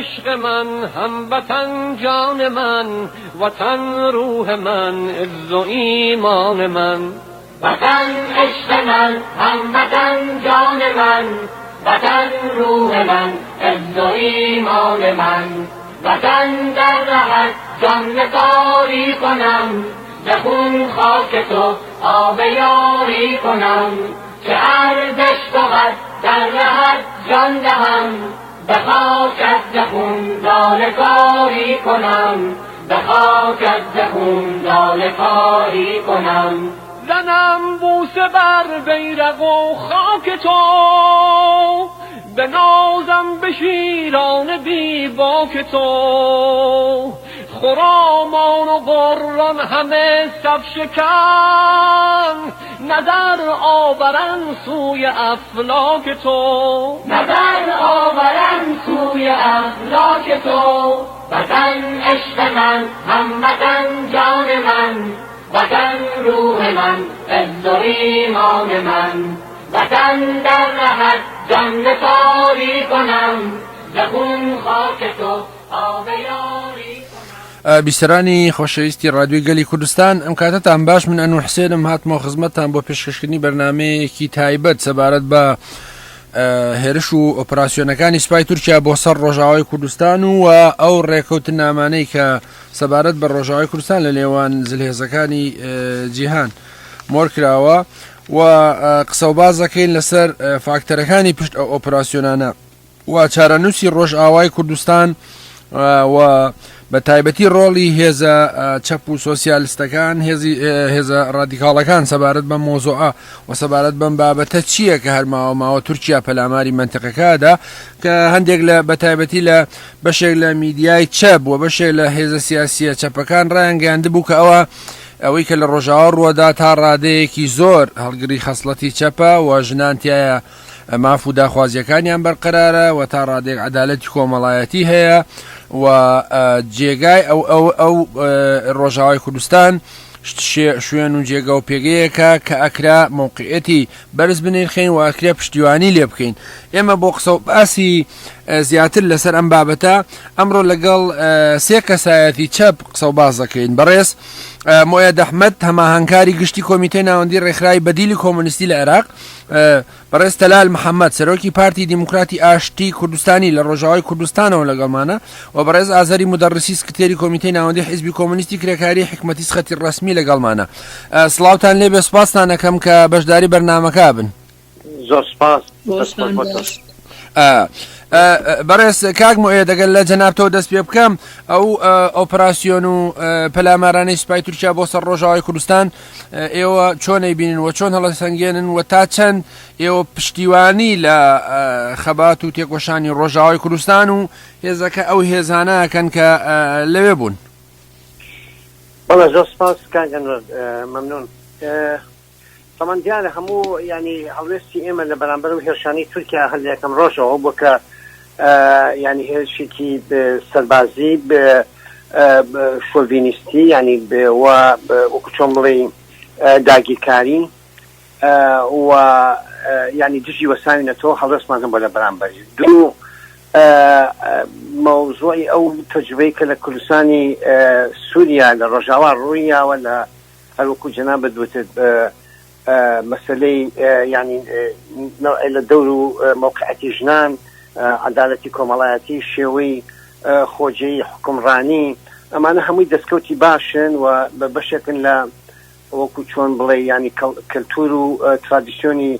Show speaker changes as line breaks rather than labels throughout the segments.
عشق من، هموطن جان من، وطن روح من، عز و ایمان من.
وطن عشق من، هموطن جان من، وطن روح من، عز و ایمان من. وطن در رهت جان نثاری کنم، ز خون خاک تو آب یاری کنم. چه ارزش بود در رهت جان دهم، به خاکت ز خون لاله کاری کنم، به خاکت ز خون لاله کاری کنم.
زنم بوسه بر بیرق و خاک تو، بنازم به شیران بی باک تو. خرامان و غران همه صف شکن، نظر آورن سوی افلاک تو.
نظر آورن سوی افلاک تو. وطن عشق من، هموطن جان من، وطن روح من، عز و ایمان من. وطن در رهت جان نثاری کنم، ز خون خاک تو آب یاری کنم.
بیسەرانی خۆشەویستی ڕادیۆی گەلی کوردستان، ئەم کاتەتان باش. من ئەنوور حسێنم، هاتمەوە خزمەتتان بۆ پێشکەشکردنی بەرنامەیەکی تایبەت سەبارەت بە هێرش و ئۆپراسیۆنەکانی سوپای تورکیا بۆ سەر ڕۆژاوای کوردستان و ئەو ڕێکەوتنامانەی کە سەبارەت بە ڕۆژاوای کوردستان لە نێوان زلهێزەکانی جیهان مۆرکراوە و قسەوباز دەکەین لەسەر فاکتەرەکانی پشت ئەو ئۆپراسیۆنانە و چارەنووسی ڕۆژئاوای کوردستان و بە تایبەتی ڕۆڵی هێزە چەپ و سۆسیالستەکان هێزی هێزە ڕادیکاڵەکان سەبارەت بەم مۆزۆعە و سەبارەت بەم بابەتە چییە کە هەر ماوە ماوە تورکیا پەلاماری مەنتقەکەدا کە هەندێک لە بە تایبەتی لە بەشێک لە میدیای چەپ و بەشێک لە هێزە سیاسیە چەپەکان ڕایانگەیاندبوو کە ئەوە ئەوەی کە لە ڕۆژاوا ڕووەدا تا ڕادەیەکی زۆر هەڵگری خەسڵەتی چەپە و ژنان تایە ماف و داخوازیەکانیان بەرقەرارە و تا ڕادێک عەدالەتی کۆمەڵایەتی هەیە و جێگای ئەو ئەو ئەو ڕۆژاوای کوردستان شوێن و جێگە و پێگەیەکە کە ئەکرا مەوقعیەتی بەرز بنرخین و ئەکرێ پشتیوانی لێ بکەین. ئێمە بۆ قسە و باسی زیاتر لەسەر ئەم بابەتە ئەمڕۆ لەگەڵ سێ کەسایەتی چەپ قسە و باس دەکەین. بەڕێز مۆیەد ئەحمەد هەماهەنگکاری گشتی کۆمیتەی ناوەندی ڕێکخراوی بەدیلی کۆمۆنیستی لە عێراق، بەڕێز تەلال محەمەد، سەرۆکی پارتی دیموکراتی ئاشتی کوردستانی لە ڕۆژاوای کوردستانەوە لەگەڵمانە و بەڕێز ئازەری مودەڕیسی سکرتێری کۆمیتەی ناوەندی حیزبی کۆمۆنیستی کرێکاری حیکمەتی سخەتی ڕەسمی لەگەڵمانە. سڵاوتان لێبێ، سوپاستان ئەکەم کە بەشداری بەرنامەکە بن.
زۆر سوپاس، دەست خۆش بۆ تۆش.
بەڕێز کاک موئەیەد ئەگەر لە جەنابتەوە دەست پێ بکەم، ئەو ئۆپراسیۆن و پەلامارانەی سوپای تورکیا بۆ سەر ڕۆژاوای کوردستان ئێوە چۆن ئەیبینن و چۆن هەڵەسەنگێنن و تا چەند ئێوە پشتیوانی لە خەبات و تێکۆشانی ڕۆژاوای کوردستان و هێزەکە ئەو هێزانە ئەکەن کە لەوێ بوون؟
بەڵێ زۆر سپاس کاک ئەنوەر مەمنون. تەبعەن دیارە هەموو یانی هەڵوێستی ئێمە لە بەرامبەر ئەو هێرشانەی تورکیا هەر لە یەکەم ڕۆژەوە بووە کە یانی هێرشێکی سەربازی شۆڤینیستی یانی و وەکو چۆن بڵێی داگیرکاری و یانی دژی وەساوینەتەوە هەڵوێستمان هەبووە لە بەرامبەری. دوو مەوزوعی ئەو تەجروبەی کە لە کوردستانی سوریا لە ڕۆژاوا ڕوویاوە لە هەر وەکوو جەنابت وتت مەسەلەی یانی نەوعێ لە دەور و مەوقعەتی ژنان، عەدالەتی کۆمەڵایەتی، شێوەی خۆجێی حوکمڕانی، ئەمانە هەمووی دەستکەوتی باشن و بەشێکن لە وەکوو چۆن بڵێی یانی کەلتوور و ترادیسیۆنی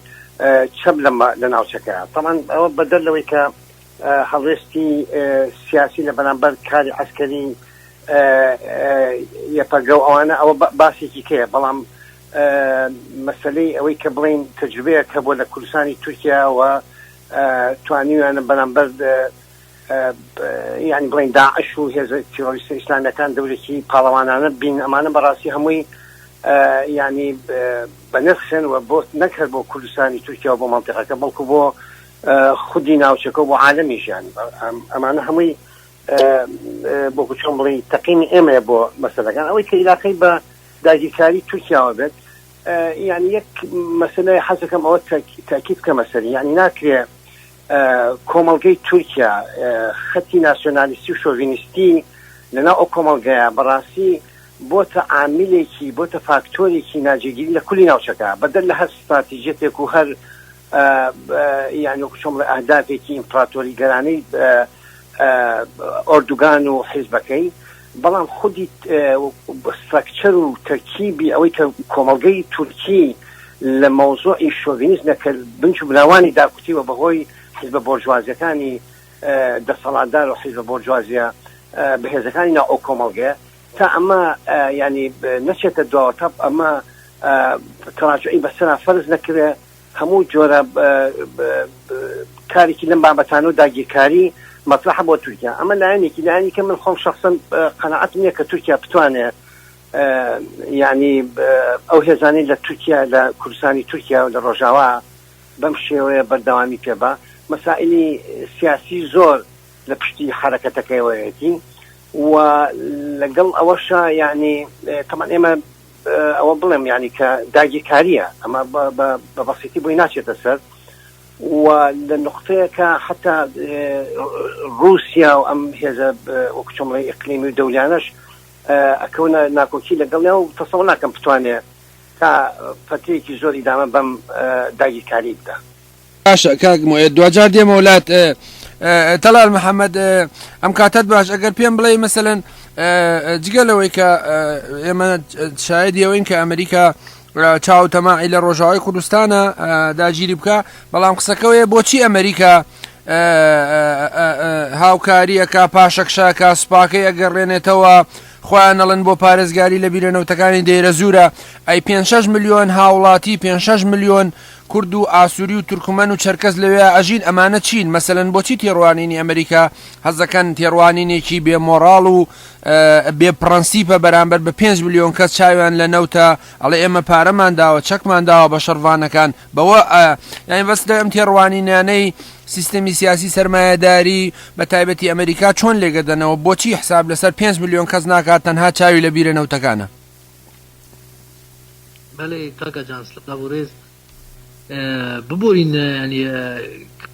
چەپ لە ناوچەکەیا. تەبعەن ئەوە بەدەر لەوەی کە هەڵوێستی سیاسی لە بەرامبەر کاری عەسکەری یەپەگە و ئەوانە ئەوە باسێکی کەیە بەڵام مەسەلەی ئەوەی کە بڵێین تەجروبەیەک هەبووە لە کوردستانی تورکیا و توانیویانە بەرامبەر یانی بڵێین داعش و هێزە تیرۆریستە ئیسلامیەکان دەورێکی پاڵەوانانە بین ئەمانە بەڕاستی هەمووی ینی بەنرخن و بۆ نەک هەر بۆ کوردستانی تورکیا و بۆ مەنتیقەکە بەڵکو بۆ خودی ناوچەکە و بۆ عالەمیش ینی ئەمانە هەمووی وەکو چۆن بڵێی تەقیمی ئێمەیە بۆ مەسەلەکان ئەوەی کە ئیلاقەی بە داگیرکاری تورکیاوە بێت یعنی یەک مەسەلەی حەزەکەم ئەوە تاکید بکەمە سەری یعنی ناکرێ. کۆمەڵگەی تورکیا خەتی ناسیۆنالیستی و شۆڤینیستی لەناو ئەو کۆمەڵگەیە بەڕاستی بۆتە عامیلێکی بۆتە فاکتۆرێکی ناجێگیری لە کولی ناوچەکە بەدەر لە هەر ستراتیجیەتێک و هەر یانی وەکو چۆن بڵێ ئەهدافێکی ئیمپراتۆریگەرانەی ئۆردوگان و حیزبەکەی بەڵام خودی ستراکچەر و تەرکیبی ئەوەی کە کۆمەڵگەی تورکی لە مەوزوعی شۆڤینیزمە کە بنج و بناوانی داکوتیوە بەهۆی حیزبە بۆرژوازیەکانی دەسەڵاتدار و حیزبە بۆرژوازیە بەهێزەکانی ناو ئەو کۆمەڵگەیە تا ئەمە یانی نەچێتە دواوە تا ئەمە تەراجعی بەسەرا فەرز نەکرێ هەموو جۆرە کارێکی لەم بابەتانە و داگیرکاری مەترەحە بۆ تورکیا. ئەمە لایەنێکی، لایەنی کە من خۆم شەخسەن قەناعەتم نییە کە تورکیا بتوانێ یانی ئەو هێزانەی لە تورکیا لە کوردستانی تورکیا و لە ڕۆژاوا بەم شێوەیە بەردەوامی پێ با. مەسائلی سیاسی زۆر لە پشتی حەرەکەتەکەیەوەیەتی و لەگەڵ ئەوەشا یانی تەبعەن ئێمە ئەوە بڵێم یانی کە داگیرکارییە ئەمە بە بەسیتی بۆی ناچێتە سەر و لە نوقتەیەکە حتا ڕووسیا و ئەم هێزە وەکو چۆن بڵێ ئیقلیمی و دەولیانەش ئەکەونە ناکۆکی لەگەڵیا و تەسەوە ناکەم بتوانێ تا فەترەیەکی زۆر ئیدامە بەم داگیرکاری بدا.
باشە کاک موئەیەد دواجار دێمەوە لات تەلال محەممەد ئەم کاتەت باش ئەگەر پێم بڵێ مەسەلەن جگە لەوەی کە ئێمە شایدی ئەوەین کە ئەمریکا چاو تەماعی لە ڕۆژاوای کوردستانە داگیری بکە بەڵام قسەکەوەیە بۆچی ئەمریکا هاوکاریەکە پاشەکشاکە سوپاکەی ئەگەڕێنێتەوە خۆیان ئەڵێن بۆ پارێزگاری لە بیرە نەوتەکانی دێرەزوورە ئەی پێ 6 ملیۆن هاوڵاتی پێ 6 ملیۆن کورد و ئاسوری و تورکمەن و چەرکەس لەوێیا ئەژین ئەمانە چین مەسەلەن بۆچی تێڕوانینی ئەمریکا حەزەکەن تێڕوانینێکی بێ مۆڕاڵ و بێ پڕەنسیپە بەرامبەر بە پێنج ملیۆن کەس چاویان لە نەوتە ئەڵێ ئێمە پارەمان داوە چەکمان داوە بە شەڕڤانەکان بەوە یانی بەس لە ئەم تێڕوانینانەی سیستەمی سیاسی سەرمایەداری بە تایبەتی ئەمریکا چۆن لێگەدەنەوە بۆچی حساب لەسەر پێنج ملیۆن کەس ناکات تەنها چاوی لە بیرە نەوتەکانە.
بەلێ کاکە جان سلاڤ و رێز. ببورین یانی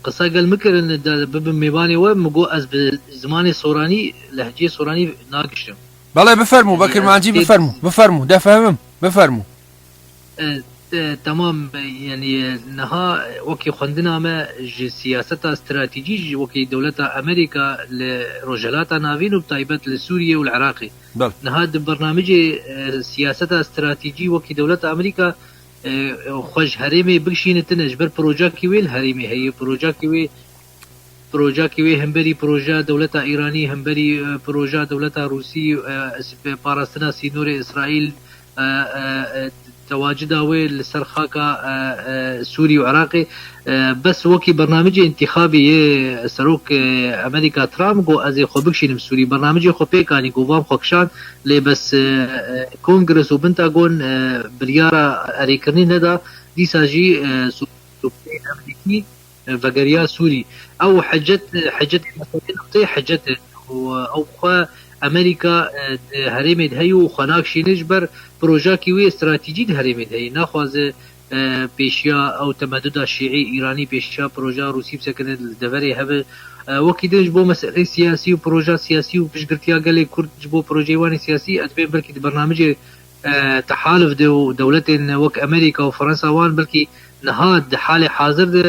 قسە گەل مکرن ببم مێوانێ وە مگۆ ئەز بە زمانێ سۆرانی لەهجەی سۆرانی ناگشتم.
بەڵێ بفەرموو بە
یانی ئەز
کرمانجی
تێ
بفەرموو بفەرموو دەفەهمم بفەرموو.
تەمام یانی نها وەکی خوەندنا me ji siyaseta stratejî ji wekî dewleta Amerîka li Rojhilata Navîn û bi taybet li Sûriye û li Iraqê.
بەڵێ.
Niha di bernamecê siyaseta stratejî wekî dewleta Amerîka xwe ji herêmê bikişîne tine ji ber projakî wê li herêmê heye projakî wê projakî wê hemberî proja dewleta Îranî hemberî proja dewleta Rûsî parastina sînorê Îsraîl Tewacida wê li ser xaka Sûrî û Iraqê bes wekî bernamecê întîxabî yê Serok Amerîka Trump got ez ê xwe bikişînim Sûrî. Bernamecê xwe pêk anî got van xwe kişand lê bes Kongres û Bintagon biryara erêkirinê neda dîsa jî Sûriyeyên Amerîkî Vegeriya Sûrî ew hecet hecetê meseleyê niqtê hecet e û ew bi xwe Amerîka di herêmê de heye û xwe nakişîne ji ber projakî wê stratejî di herêmê de heye. Naxwaze pêşiya ew temeduda şîî îranî pêşiya proja rûsî bisekine li deverê hebe. Wekî din ji bo meseleyê siyasî û proja siyasî û piştgirtiya gelê Kurd ji bo projeyê wan ê siyasî ez dibêm belkî di bernamecê Tehaluf de û dewletên wek Amerîka û Fransa wan belkî niha di halê hazir de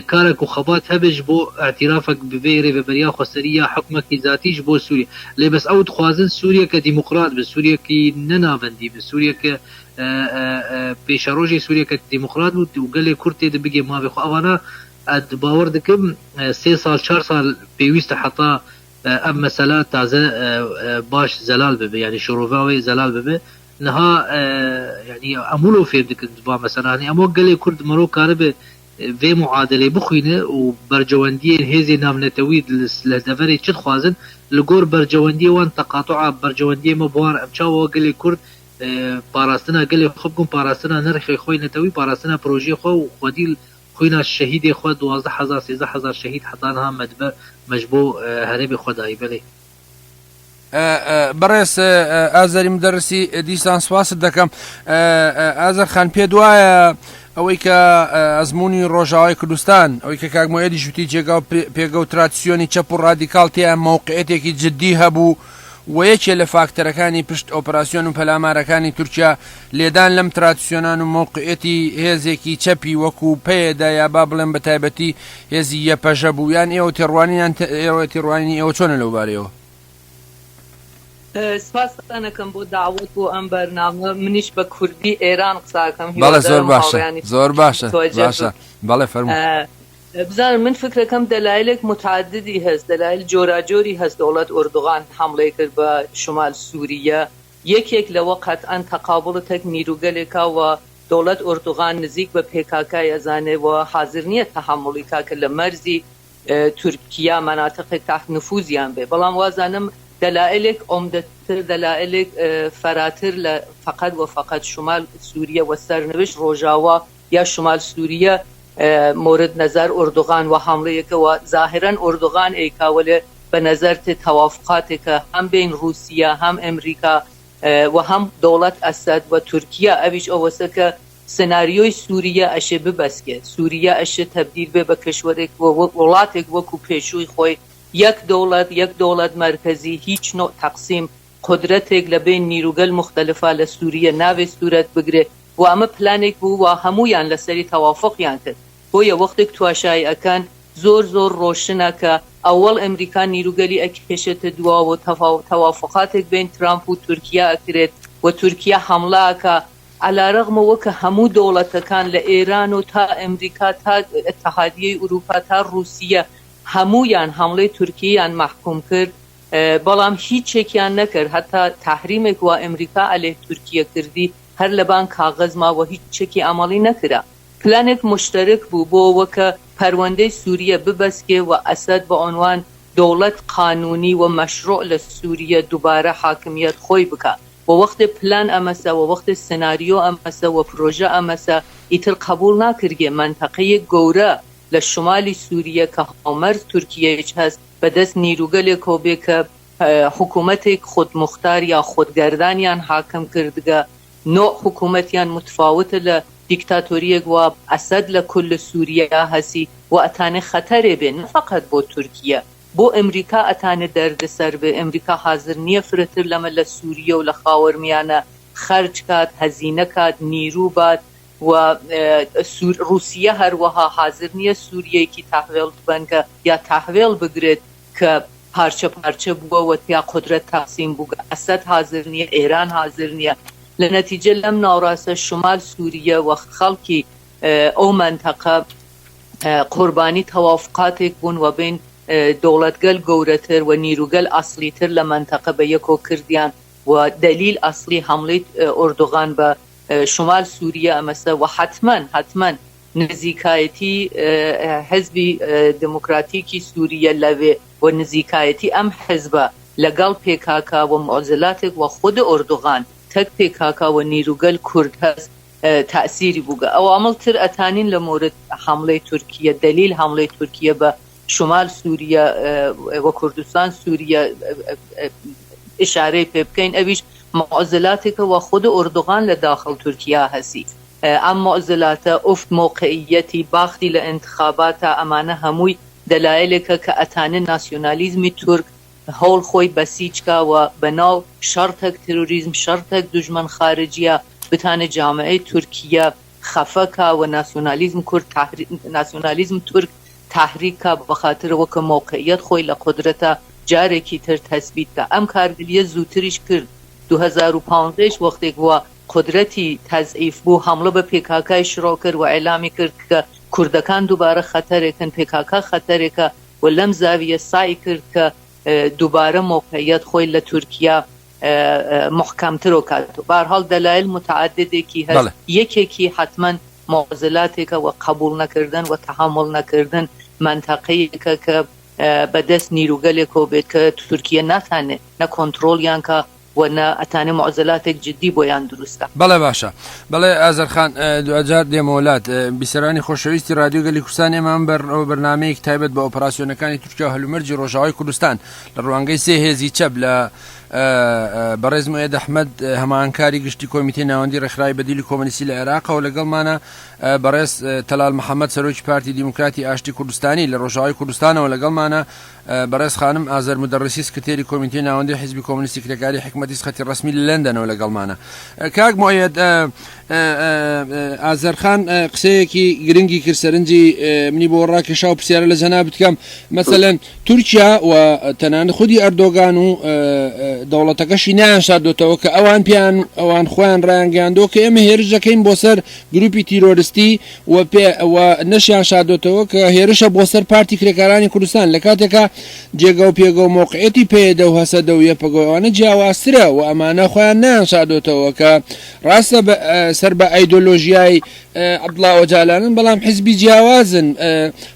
karek û xebat hebe ji bo îtîrafek bi vê rêveberiya xweserî ya hukmekî zatî ji bo Sûriyê. Lê bes ew dixwazin Sûriyeke demokrat be, Sûriyekî ne navendî be, Sûriyeke pêşerojê Sûriyeke demokrat be û gelê Kurd tê de bigê mavê xwe. Evana ez bawer dikim sê sal çar sal pêwîst e heta Ev mesela taze baş zelal bibe yanî şirove wê zelal bibe. Niha yanî em wilo fêm dikin di va mesela yanî em wek gelê Kurd mirov karibe vê muadelê bixwîne û bercewendiyên hêzên navnetewî li deverê çi dixwazin li gor bercewendiyê wan teqatua bercewendiyê me bi wan re em çawa wek gelê Kurd parastina gelê xwe bikin parastina nirxê xwe yê netewî parastina projeyê xwe û xwedî Xwîna şehîdê xwe 12 hezar 13 hezar şehîd heta niha me dibe me ji bo herêmê xwe dayî belê.
بەڕێز ئازەری مدەرسی دیسان سپاست دەکەم ئازەر خان پێت وایە ئەوەی کە ئەزموونی ڕۆژاوای کوردستان، ئەوەی کە کاک مۆیەدیش وتی جێگا و پێگە و ترادسیۆنی چەپ و ڕادیکاڵ تێیا مەوقعیەتێکی جددی هەبوو و یەکێ لە فاکتەرەکانی پشت ئۆپراسیۆن و پەلامارەکانی تورکیا لێدان لەم ترادسیۆنان و مەوقعیەتی هێزێکی چەپی وەکوو پەیەدە یا با بڵێم بە تایبەتی هێزی یەپەژە بوو یان ئێوە تێڕوانینیان ئێوە تێڕوانینی ئێوە چۆنە لەو بارەیەوە؟
سپاستان ئەکەم بۆ دەعوەت بۆ ئەم بەرنامە منیش بە کوردی ئێران قسە ئەکەم
بەڵێ زۆر
هیوادارم
باشە
هاوڕێیانی
زۆر
تورکیش
باشە
متوەجه
باشە
ببن.
بەڵێ فەرموو.
بزانن من فکرەکەم دەلایلێک متعددی هەس دەلایل جۆراجۆری هەس دەوڵەت ئۆردوغان حەمڵەی کرد بە شمال سوریە یەکێک لەوە قەتعەن تەقابوڵ تەک نیروگەلێکا و دەوڵەت ئۆردوغان نزیک بە پێکاکای ئەزانێ و حازر نیە تەحەموڵی کا کە لە مەرزی تورکیا مەناتقێک تحت نفوزیان بێ بەڵام وازانم دەلائلێک عومدەتر دەلائلێک فەراتر لە فەقەت و فەقەت شمال سوریە و سەرنوشت ڕۆژاوا یا شمال سوریە مورد نەزەر ئوردوغان و حەمڵەیەکە و زاهرەن ئوردوغان ئەیکا وەلێ بە نەزەر تێ تەوافقاتێکە هەم بەین ڕوسیە هەم ئەمریکا و هەم دەوڵەت ئەسەد و تورکیا ئەویش ئەوەسە کە سناریۆی سوریە ئەشێ ببەسکێ، سوریە ئەشێ تەبدیل بێ بە کشوەرێک و وڵاتێک وەکوو پێشووی خۆی، یەک دەوڵەت، یەک دەوڵەت مەرکەزی، هیچ نوع تەقسیم قودرەتێک لە بەین نیروگەل موختەلفا لە سوریە نابێ سورەت بگرێ و ئەمە پلانێک بوو و هەموویان لە سەری تەوافوقیان کرد. بۆیە وەختێک تواشای ئەکەن زۆر زۆر ڕۆشنە کە ئەوەڵ ئەمریکا نیروگەلی ئەکێشێتە دواوە و تەوافوقاتێک بەین ترامپ و تورکیا ئەکرێت و تورکیا حەمڵە ئەکا عەلارەغم ئەوە کە هەموو دەوڵەتەکان لە ئێران و تا ئەمریکا تا ئیتحادیەی ئوروپا تا ڕوسیە هەموویان حەمڵەی تورکیەیان مەحکوم کرد بەڵام هیچێکیان نەکرد هەتا تەحریمێک وا ئەمریکا عەلەیه تورکیە کردی هەر لەبان کاغەز ما و هیچ چەکی عەمەڵی نەکرا پلانێک موشتەرک بوو بۆ ئەوە کە پەروەندەی سوریە ببەسکێ و ئەسەد بە عونوان دەوڵەت قانونی و مەشروع لە سوریە دوبارە حاکمیەت خۆی بکا. و وەختێ پلان ئەمەسە و وەختێ سناریۆ ئەمەسە و پرۆژە ئەمەسە ئیتر قەبوڵ ناکرگێ مەنتەقەیەک گەورە لە شومالی سوریە کە هاومەرز تورکیەیچ هەس بە دەست نیروگەلێکەو بێ کە حکومەتێک خودموختار یا خودگەردانیان حاکم کردگە نوع حکومەتیان متفاوتە لە دیکتاتۆریەک وا ئەسەد لە کول سوریە هەسی و ئەتانێ خەتەرێ بێ نە فەقەت بۆ تورکیە بۆ ئەمریکا ئەتانێ دەردسەر بێ، ئەمریکا حازر نیە فرەتر لەمە لە سوریە و لە خاوەرمیانە خەرج کات، هەزینە کات، نیرو بات و ڕوسیە هەروەها حازر نیە سوریەیەکی تەحوێڵ ببەن کە یا تەحوێڵ بگرێت کە پارچە پارچە بووە و تیا قودرەت تەقسیم بووگە، ئەسەد حازر نیە، ئێران حازر نیە. لە نەتیجە لەم ناوڕاسە شومال سوریە و خەڵکی ئەو مەنتەقە قوربانی تەوافقاتێک بوون و بین دەوڵەتگەل گەورەتر و نیروگەل ئەسڵیتر لە مەنتەقە بە یەکۆ کردیان و دەلیل ئەسڵی حەمڵەی ئۆردوغان بە شومال سوریە ئەمەسە و حەتمەن حەتمەن نزیکایەتی حزبی دموکراتیکی سوریە لەوێ و نزیکایەتی ئەم حزبە لە گەڵ پێکاکا و موعزلاتێک و خود ئۆردوغان تەک پێکاکا و نیروگەل کورد هەس تەئسیری بووگە ئەوامڵ تر ئەتانین لە مورد حەمڵەی تورکیە دەلیل حەمڵەی تورکیە بە شومال سوریە و کوردستان سوریە ئشارەی پێ بکەین ئەویش موعزلاتێکە وە خود ئوردوغان لە داخڵ تورکیا هەسی ئەم موعزلاتە ئوفت مەوقعیەتی باختی لە ئنتخاباتا ئەمانە هەمووی دەلایلێکە کە ئەتانێ ناسیونالیزمی تورک هەوڵ خۆی بەسیج کا و بە ناو شەڕ تەک تروریزم شەڕ تەک دوژمەن خارجیە بتانێ جامعەی تورکیە خەفە کا و ناسیونالیزم کورد ناسیونالیزم تورک تەحریک کا بە خاتر ئەوە کە مەوقعیەت خۆی لە قودرەتا جارێکی تر تەسبیت کا ئەم کارگلیە زووتریش کرد 2015 یش وەختێک وا قودرەتی تەزعیف بوو حەمڵە بە پێکاکای شڕۆ کرد و ئیعلامی کرد کە کوردەکان دووبارە خەتەرێکن پێکاکا خەتەرێکە و لەم زاویە سەعی کرد کە دووبارە مەوقعیەت خۆی لە تورکیا موحکەمترو کات. بەهەرحاڵ دەلایل موتەعەددێکی هەس، یەکێکی حەتمەن موعزلاتێکە و قەبووڵ نەکردن و تەحەموڵ نەکردن مەنتەقەیەکە کە بە دەست نیروگەلێکەوە بێت کە تورکیە ناتانێ نە کۆنترۆڵیان کا. و نە ئەتانێ موعزەلاتێک جدی بۆیان دروست کا.
بەڵێ باشە. بەڵێ ئازەر خان دواجار دێمەوە لات. بیسەرانی خۆشەویستی ڕادیۆ گەلی کوردستان ئێمە ئەم بەرنامەیەکی تایبەت بە ئۆپەراسیۆنەکانی تورکیا و هەلومەرجی ڕۆژاوای کوردستان لە ڕوانگەی سێ هێزی چەپ لە بەڕێز موئەیەد ئەحمەد هەماهەنگکاری گشتی کۆمیتەی ناوەندی ڕێکخراوی بەدیلی کۆمەنیستی لە عێراقەوە لەگەڵمانە بەڕێز تەلال محەممەد سەرۆکی پارتی دیموکراتی ئاشتی کوردستانی لە ڕۆژاوای کوردستانەوە لەگەڵمانە بەڕێز خانم ئازەر مودەڕیسی سکرتێری کۆمیتەی ناوەندی حیزبی کۆمۆنیستی کرێکاری حیکمەتی خەتی ڕەسمی لە لەندەنەوە لەگەڵمانە. کاک موئەیەد ئازەر خان قسەیەکی گرنگی کرد سەرنجی منی بۆ ڕاکێشا و پرسیارە لە جەنابت بکەم مەسەلەن تورکیا و تەنانەت خودی ئەردۆگان و دەوڵەتەکەشی نایان شاردۆتەوە کە ئەوان پیان ئەوان خۆیان ڕایانگەیاندووە کە ئێمە هێرش دەکەین بۆ سەر گروپی تیرۆرستی و پێ و نەشیان شاردۆتەوە کە هێرشە بۆ سەر پارتی کرێکارانی کوردستان لە کاتێکا جێگە و پێگە و مەوقعیەتی پەیەدە و هەسەدە و یەپەگە و ئەوانە جیاوازترە و ئەمانە خۆیان نایان شاردۆتەوە کە ڕاستە سەر بە ئایدۆلۆژیای عەبدوڵا ئۆجالانن بەڵام حزبی جیاوازن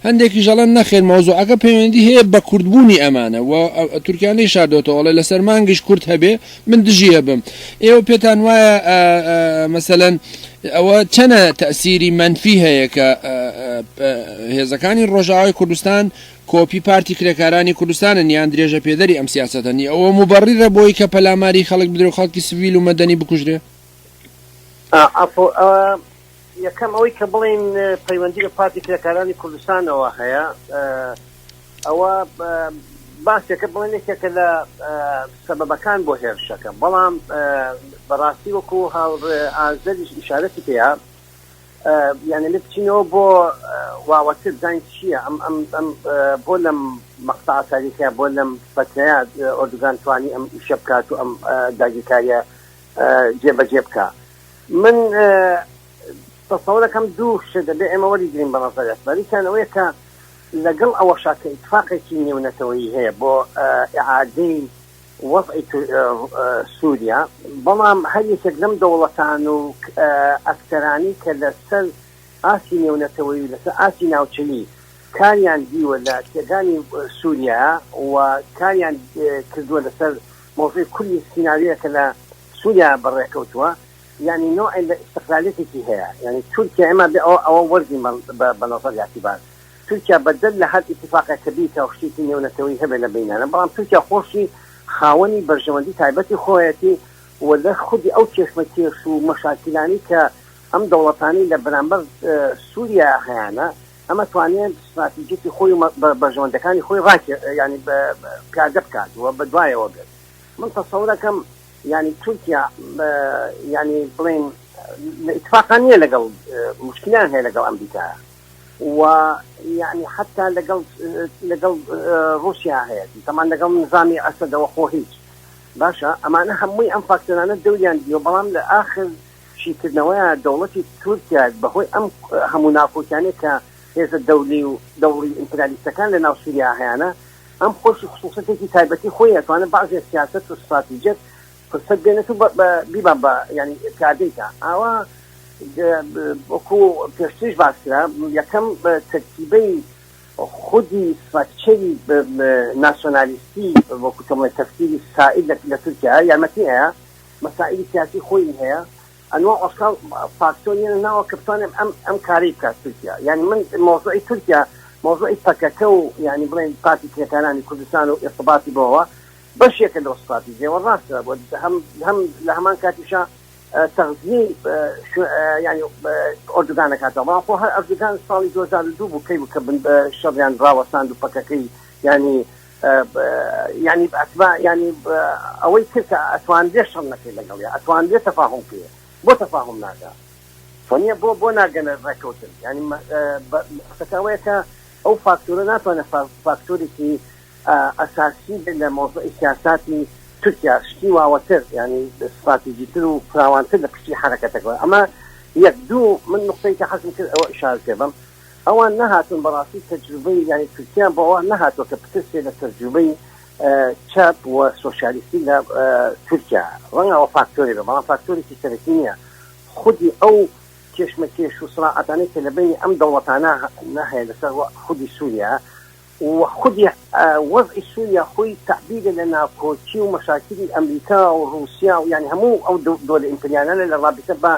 هەندێکیش ئەڵێن نەخێر مەوزوعەکە پەیوەندی هەیە بە کوردبوونی ئەمانە و تورکیا نەیشاردۆتەوە ئەڵێ لەسەر مانگیش کورد هەبێ من دژی ئەبم ئێوە پێتان وایە مەسەلەن ئەوە چەنە تەسیری مەنفی هەیە کە هێزەکانی ڕۆژاوای کوردستان کۆپی پارتی کرێکارانی کوردستانن یان درێژە پێدەری ئەم سیاسەتەن ئەوە موبەڕیرە بۆی کە پەلاماری خەڵک بدرێ و خەڵکی سڤیل و مەدەنی بکوژرێ؟
عەفو یەکەم ئەوەی کە بڵێین پەیوەندی بە پارتی کرێکارانی کوردستانەوە هەیە ئەوە باسێکە بڵێن یەکێکە لە سەبەبەکان بۆ هێرشەکە بەڵام بەڕاستی وەکو هاوڕێ ئازەریش ئیشارەتی پێیا یانە لێ بچینەوە بۆ واوەتر بزانین چییە ئەم ئەم ئەم بۆ لەم مەقتەعە تاریخیە بۆ لەم فەترەیە ئۆردوگان توانی ئەم ئیشە بکات و ئەم داگیرکاریە جێبەجێ بکا من تەسەورەکەم دوو شت دەبێ ئێمە وەریگرین بە نەزەر ئیعتبار یەکیان ئەوەیە کە لەگەڵ ئەوەشا کە ئیتفاقێکی نێونەتەوەیی هەیە بۆ ئیعادەی وەزعی سووریا بەڵام هەر یەکێک لەم دەوڵەتان و ئەکتەرانی کە لەسەر ئاستی نێونەتەوەیی و لەسەر ئاستی ناوچەیی کاریان دیوە لە تێکدانی سووریا و کاریان کردووە لەسەر مەوزوعی کولی سیناریۆیەکە لە سووریا بەڕێکەوتووە یانی نەوعێ لە ئیستقلالیەتێکی هەیە یانی تورکیا ئێمە بێ ئەوە ئەوە وەرگین بە بە نەزەر ئیعتیبار تورکیا بەدەر لە هەر ئیتیفاقێک کە بیکا و شتێکی نێونەتەوەیی هەبێ لە بەینانە بەڵام تورکیا خۆشی خاوەنی بەرژەوەندی تایبەتی خۆیەتی و لە خودی ئەو کێشمەکێش و مەشاکیلانەی کە ئەم دەوڵەتانەی لە بەرامبەر سووریا هەیانە ئەمە توانێ ستراتیجیەتی خۆی و بەرژەوەندەکانی خۆی ڕاکێ یانی پیادە بکات و بەدوایەوە بێت من تەسەورەکەم یانی تورکیا یانی بڵێن لە ئیتفاقا نییە لەگەڵ مشکلیان هەیە لەگەڵ ئەمریکا و یعنی حتا لەگەڵ لەگەڵ رووسیا هەیە تەمان لەگەڵ نظامی ئەسەدەوە خۆ هیچ باشە ئەمانە هەمووی ئەم فاکتەرانە دەوریان دیوە بەڵام لە ئاخر شیکردنەوەیە دەوڵەتی تورکیا بەهۆی ئەم هەموو ناکۆکیانەی کە هێزە دەولی و دەوڵی ئیمپرالیستەکان لە ناو سوریا هەیانە ئەم خۆشی خسوسەتێکی تایبەتی خۆی ئەتوانێت بەعزێ سیاسەت و ستراتیجیەت فرسەت بێنێت و بیبا بە یانی پیادەی کا ئاوا وەکو پێشتریش باس کرا یەکەم تەرکیبەی خودی ستراکچەری ناسیۆنالیستی وەکو چۆن بڵێن تەفکیری سائید لە تورکیا یارمەتی هەیە مەسائیلی سیاسی خۆی هەیە ئەنواع ئەشکال فاکتۆر یەنە ناوە کە بتوانێت ئەم ئەم کارەی بکات تورکیا یعنی من مەوزوعی تورکیا مەوزوعی پەکەکە و یعنی بڵێن پارتی کرێکارانی کوردستان و ئیرتباتی بەوە بەشێکە لەو ستراتیژیەوە ڕاستە هەم هەم لە هەمان کاتیشا تەغزیەی یعنی ئۆردوگان دەکاتەوە بەڵام خۆ هەر ئەردوگان ساڵی 2002 بوو کەی بوو کە شەڕیان ڕاوەستاند و پەکەکەی یعنی یانی ئەتبا یانی ئەوەی کرد کە ئەتوانرێ شەڕ نەکەی لەگەڵیا ئەتوانرێ تەفاهوم بکەی بۆ تەفاهوم ناکا نیە بۆ بۆ ناگەنە ڕێککەوتن یانی قسەکە ئەوەیە کە ئەو فاکتۆرە ناتوانێت فاکتۆرێکی ئەساسی بێت لە مەوزوعی سیاساتی تورکیا شتی واوەتر یانی ستراتیجیتر و فراوانتر لە پشتی حەرەکەتەکەوە ئەمە یەک دوو من نقطەی کە حەزم کرد ئەوە ئیشارە پێ بەم ئەوان نەهاتوون بەڕاستی تەجروبەی یانی تورکیا بۆ ئەوە نەهاتووە کە بترسێ لە تەجروبەی چەپ و سۆسیالیستی لە تورکیا ڕەنگە ئەوە فاکتۆرێ بێ بەڵام فاکتۆرێکی سەرەکی نییە خودی ئەو کێشمەکێش و سراعەتانەی کە لە بەینی ئەم دەوڵەتانە هەیە لەسەر خودی سووریا. و خودی وەزعی سوریا خۆی تەعبیرە لە ناکۆکی و مەشاکیلی ئەمریکا و ڕوسیا و یانی هەموو ئەو دۆلە ئیمپریالانە لە ڕابیتە بە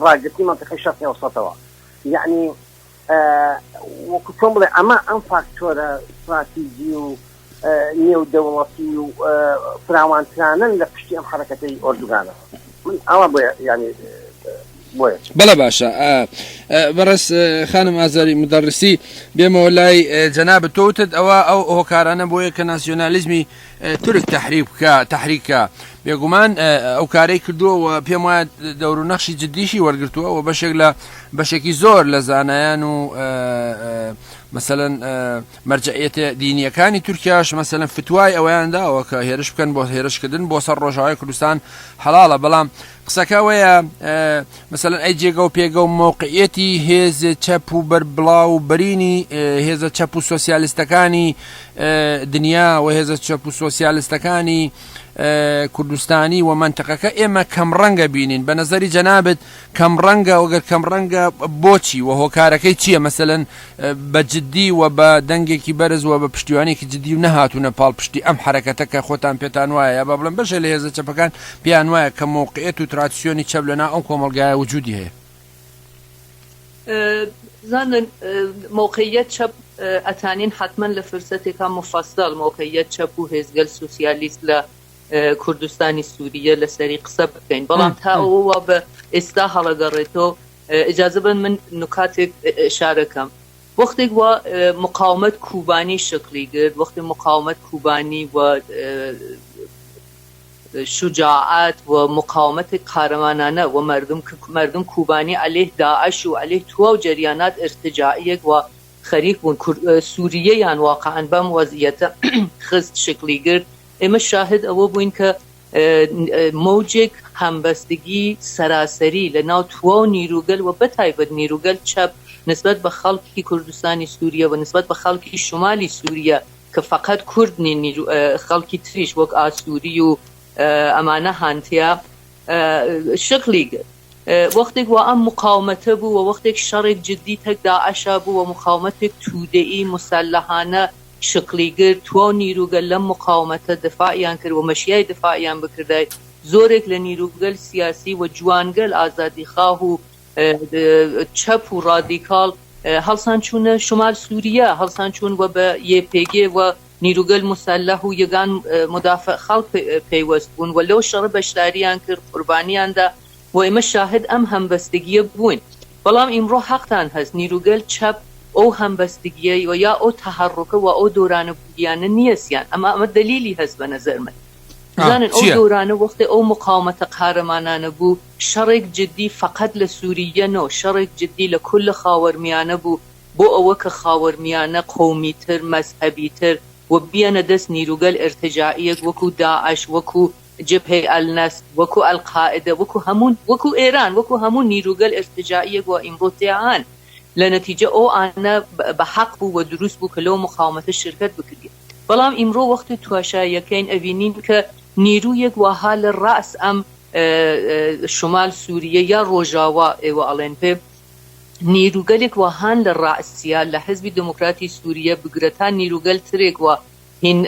ڕاگرتنی مەنتیقەی شەرقی ئەوسەتەوە یانی وەکو چۆن بڵێ ئەمە ئەم فاکتۆرە ستراتیجی و نێودەوڵەتی و فراوانترانەن لە پشتی ئەم حەرەکەتەی ئۆردوگانەوە من ئاوا بۆ یانی بۆیە.
بەڵێ باشە بەڕێز خانم ئازاری مدەڕسی بێمەوە لای جەنابت تۆ وتت ئەوە ئەو هۆکارانە بۆیە کە ناسیۆنالیزمی تورک تحریک بکە تحریکە بێگومان ئەو کارەی کردووە و پێم وایە دەور و نەخشی جددیشی وەرگتووە و بەشێک لە بەشێکی زۆر لە زانایان و مەسەلەن مەرجەعیەتە دینیەکانی تورکیاش مەسەلەن فتوای ئەوەیان داوە کە هێرش بکەن بۆ هێرشکردن بۆ سەر ڕۆژاوای کوردستان حەڵاڵە بەڵام قسەکە ئەوەیە مەسەلەن ئەی جێگە و پێگە و مەوقعیەتی هێز چەپ و بەربڵاو و بەرینی هێزە چەپ و سۆسیالیستەکانی دنیا و هێزە چەپ و سۆسیالستەکانی کوردستانی و منتەقەکە ئێمە کەم ڕەنگە بینین بە نظری جەنابت کەم ڕەنگە وەگەر کەم ڕەنگە بۆچی و هۆکارەکەی چییە مەسەلەن بە جدی و بە دەنگێکی بەرز و بە پشتیوانێکی جدی و نەهاتوونە پاڵپشتی ئەم حەرەکەتە کە خۆتان پێتان وایە یا با بڵێم بەشێ لە هێزە چەپەکان پێیان وایە کە مەوقعیەت و ترادسیۆنی چەپ لەناو ئەم کۆمەڵگایە وجودی هەیە.
زانن مەوقعیەت چەپ ئەتانین حەتمەن لە فرسەتێکا موفەسەڵ مەوقعیەت چەپ و هێزگەل سوسیالیست لە کوردستانی سووریە لەسەری قسە بکەین بەڵام تا ئەوە وا بە ئێستا هەڵەگەڕێتەوە ئیجازە بەن من نوکاتێک ئشارە کەم وەختێک وا مقاومەت کوبانی شکلی گرت وەختی مقاومەت کوبانی و شجاعت و مقاومەت قارەمانانە و مردم مردم کوبانی علیه داعش و علیه تواو جریانات ارتجاعیەک و خەریک بوون سووریەیان واقعا بەم وەزعیەتە خست شکلی گرت ئێمە شاهد ئەوە بووین کە مەوجێک هەمبەستگی سەراسەری لە ناو تواو نیروگەل و بەتایبەت نیروگەل چەپ نسبەت بە خەڵکی کوردستانی سووریە و نسبەت بە خەڵکی شومالی سووریە کە فەقەت کورد نین خەڵکی تریش وەک ئاسووری و ئەمانە هان تیا شکلی گرت. وەختێک وا ئەم مقاومەتە بوو و وەختێک شەڕێک جدی تەک داعشا بوو و مقاومەتێک توودەیی موسەلەحانە شکڵی گرت، تواو نیروگەل لەم مقاومەتە دفاعیان کرد و مەشیای دفاعیان بکردای، زۆرێک لە نیروگەل سیاسی و جوانگەل ئازادیخواه و چەپ و ڕادیکاڵ هەڵسان چوونە شمال سوریە، هەڵسان چوون و بە یپگ و نیروگەل موسەلەح و یگان مدافع خەڵک پەیوەست بوون و لەو شەڕە بەشداریان کرد، قوربانیان دا و ئێمە شاهد ئەم هەمبەستگیە بووین. بەڵام ئیمڕۆ حەقتان هەس نیروگەل چەپ ئەو هەمبەستگیە و یا ئەو تەحەڕوکە و ئەو دۆرانە بووگیانە نیەسیان. ئەمە ئەمە دەلیلی هەس بە نەزەر من. بزانن ئەو
چیە؟
دۆرانە وەختێ ئەو مقاومەتە قارەمانانە بوو شەڕێک جدی فەقەت لە سوریە نۆ شەڕێک جدی لە کول خاوەرمیانە بوو بۆ ئەوە کە خاوەرمیانە قەومیتر، مەزهەبیتر و بیەنە دەست نیروگەل ئرتجاعیەک وەکوو داعش، وەکوو جبهەی النصر، وەکوو القاعدە، وەکوو هەموو وەکوو ئێران، وەکوو هەموو نیروگەل ئرتجاعیەک وا ئیمڕۆ تێا هەن. لە نەتیجە ئەو ئانە بە حەق بوو و دروست بوو کە لەو مقاومەتە شرکەت بکریە. بەڵام ئیمڕۆ وەختێ تواشایەکەین ئەڤینین کە نیرویەک وا ها لە ڕەئس ئەم شمال سوریە یا ڕۆژاوا ئێوە ئەڵێن پێ، نیروگەلێک وا هان لە ڕەئسیا لە حزبی دموکراتی سوریە بگرە تا نیروگەل ترێک وا هین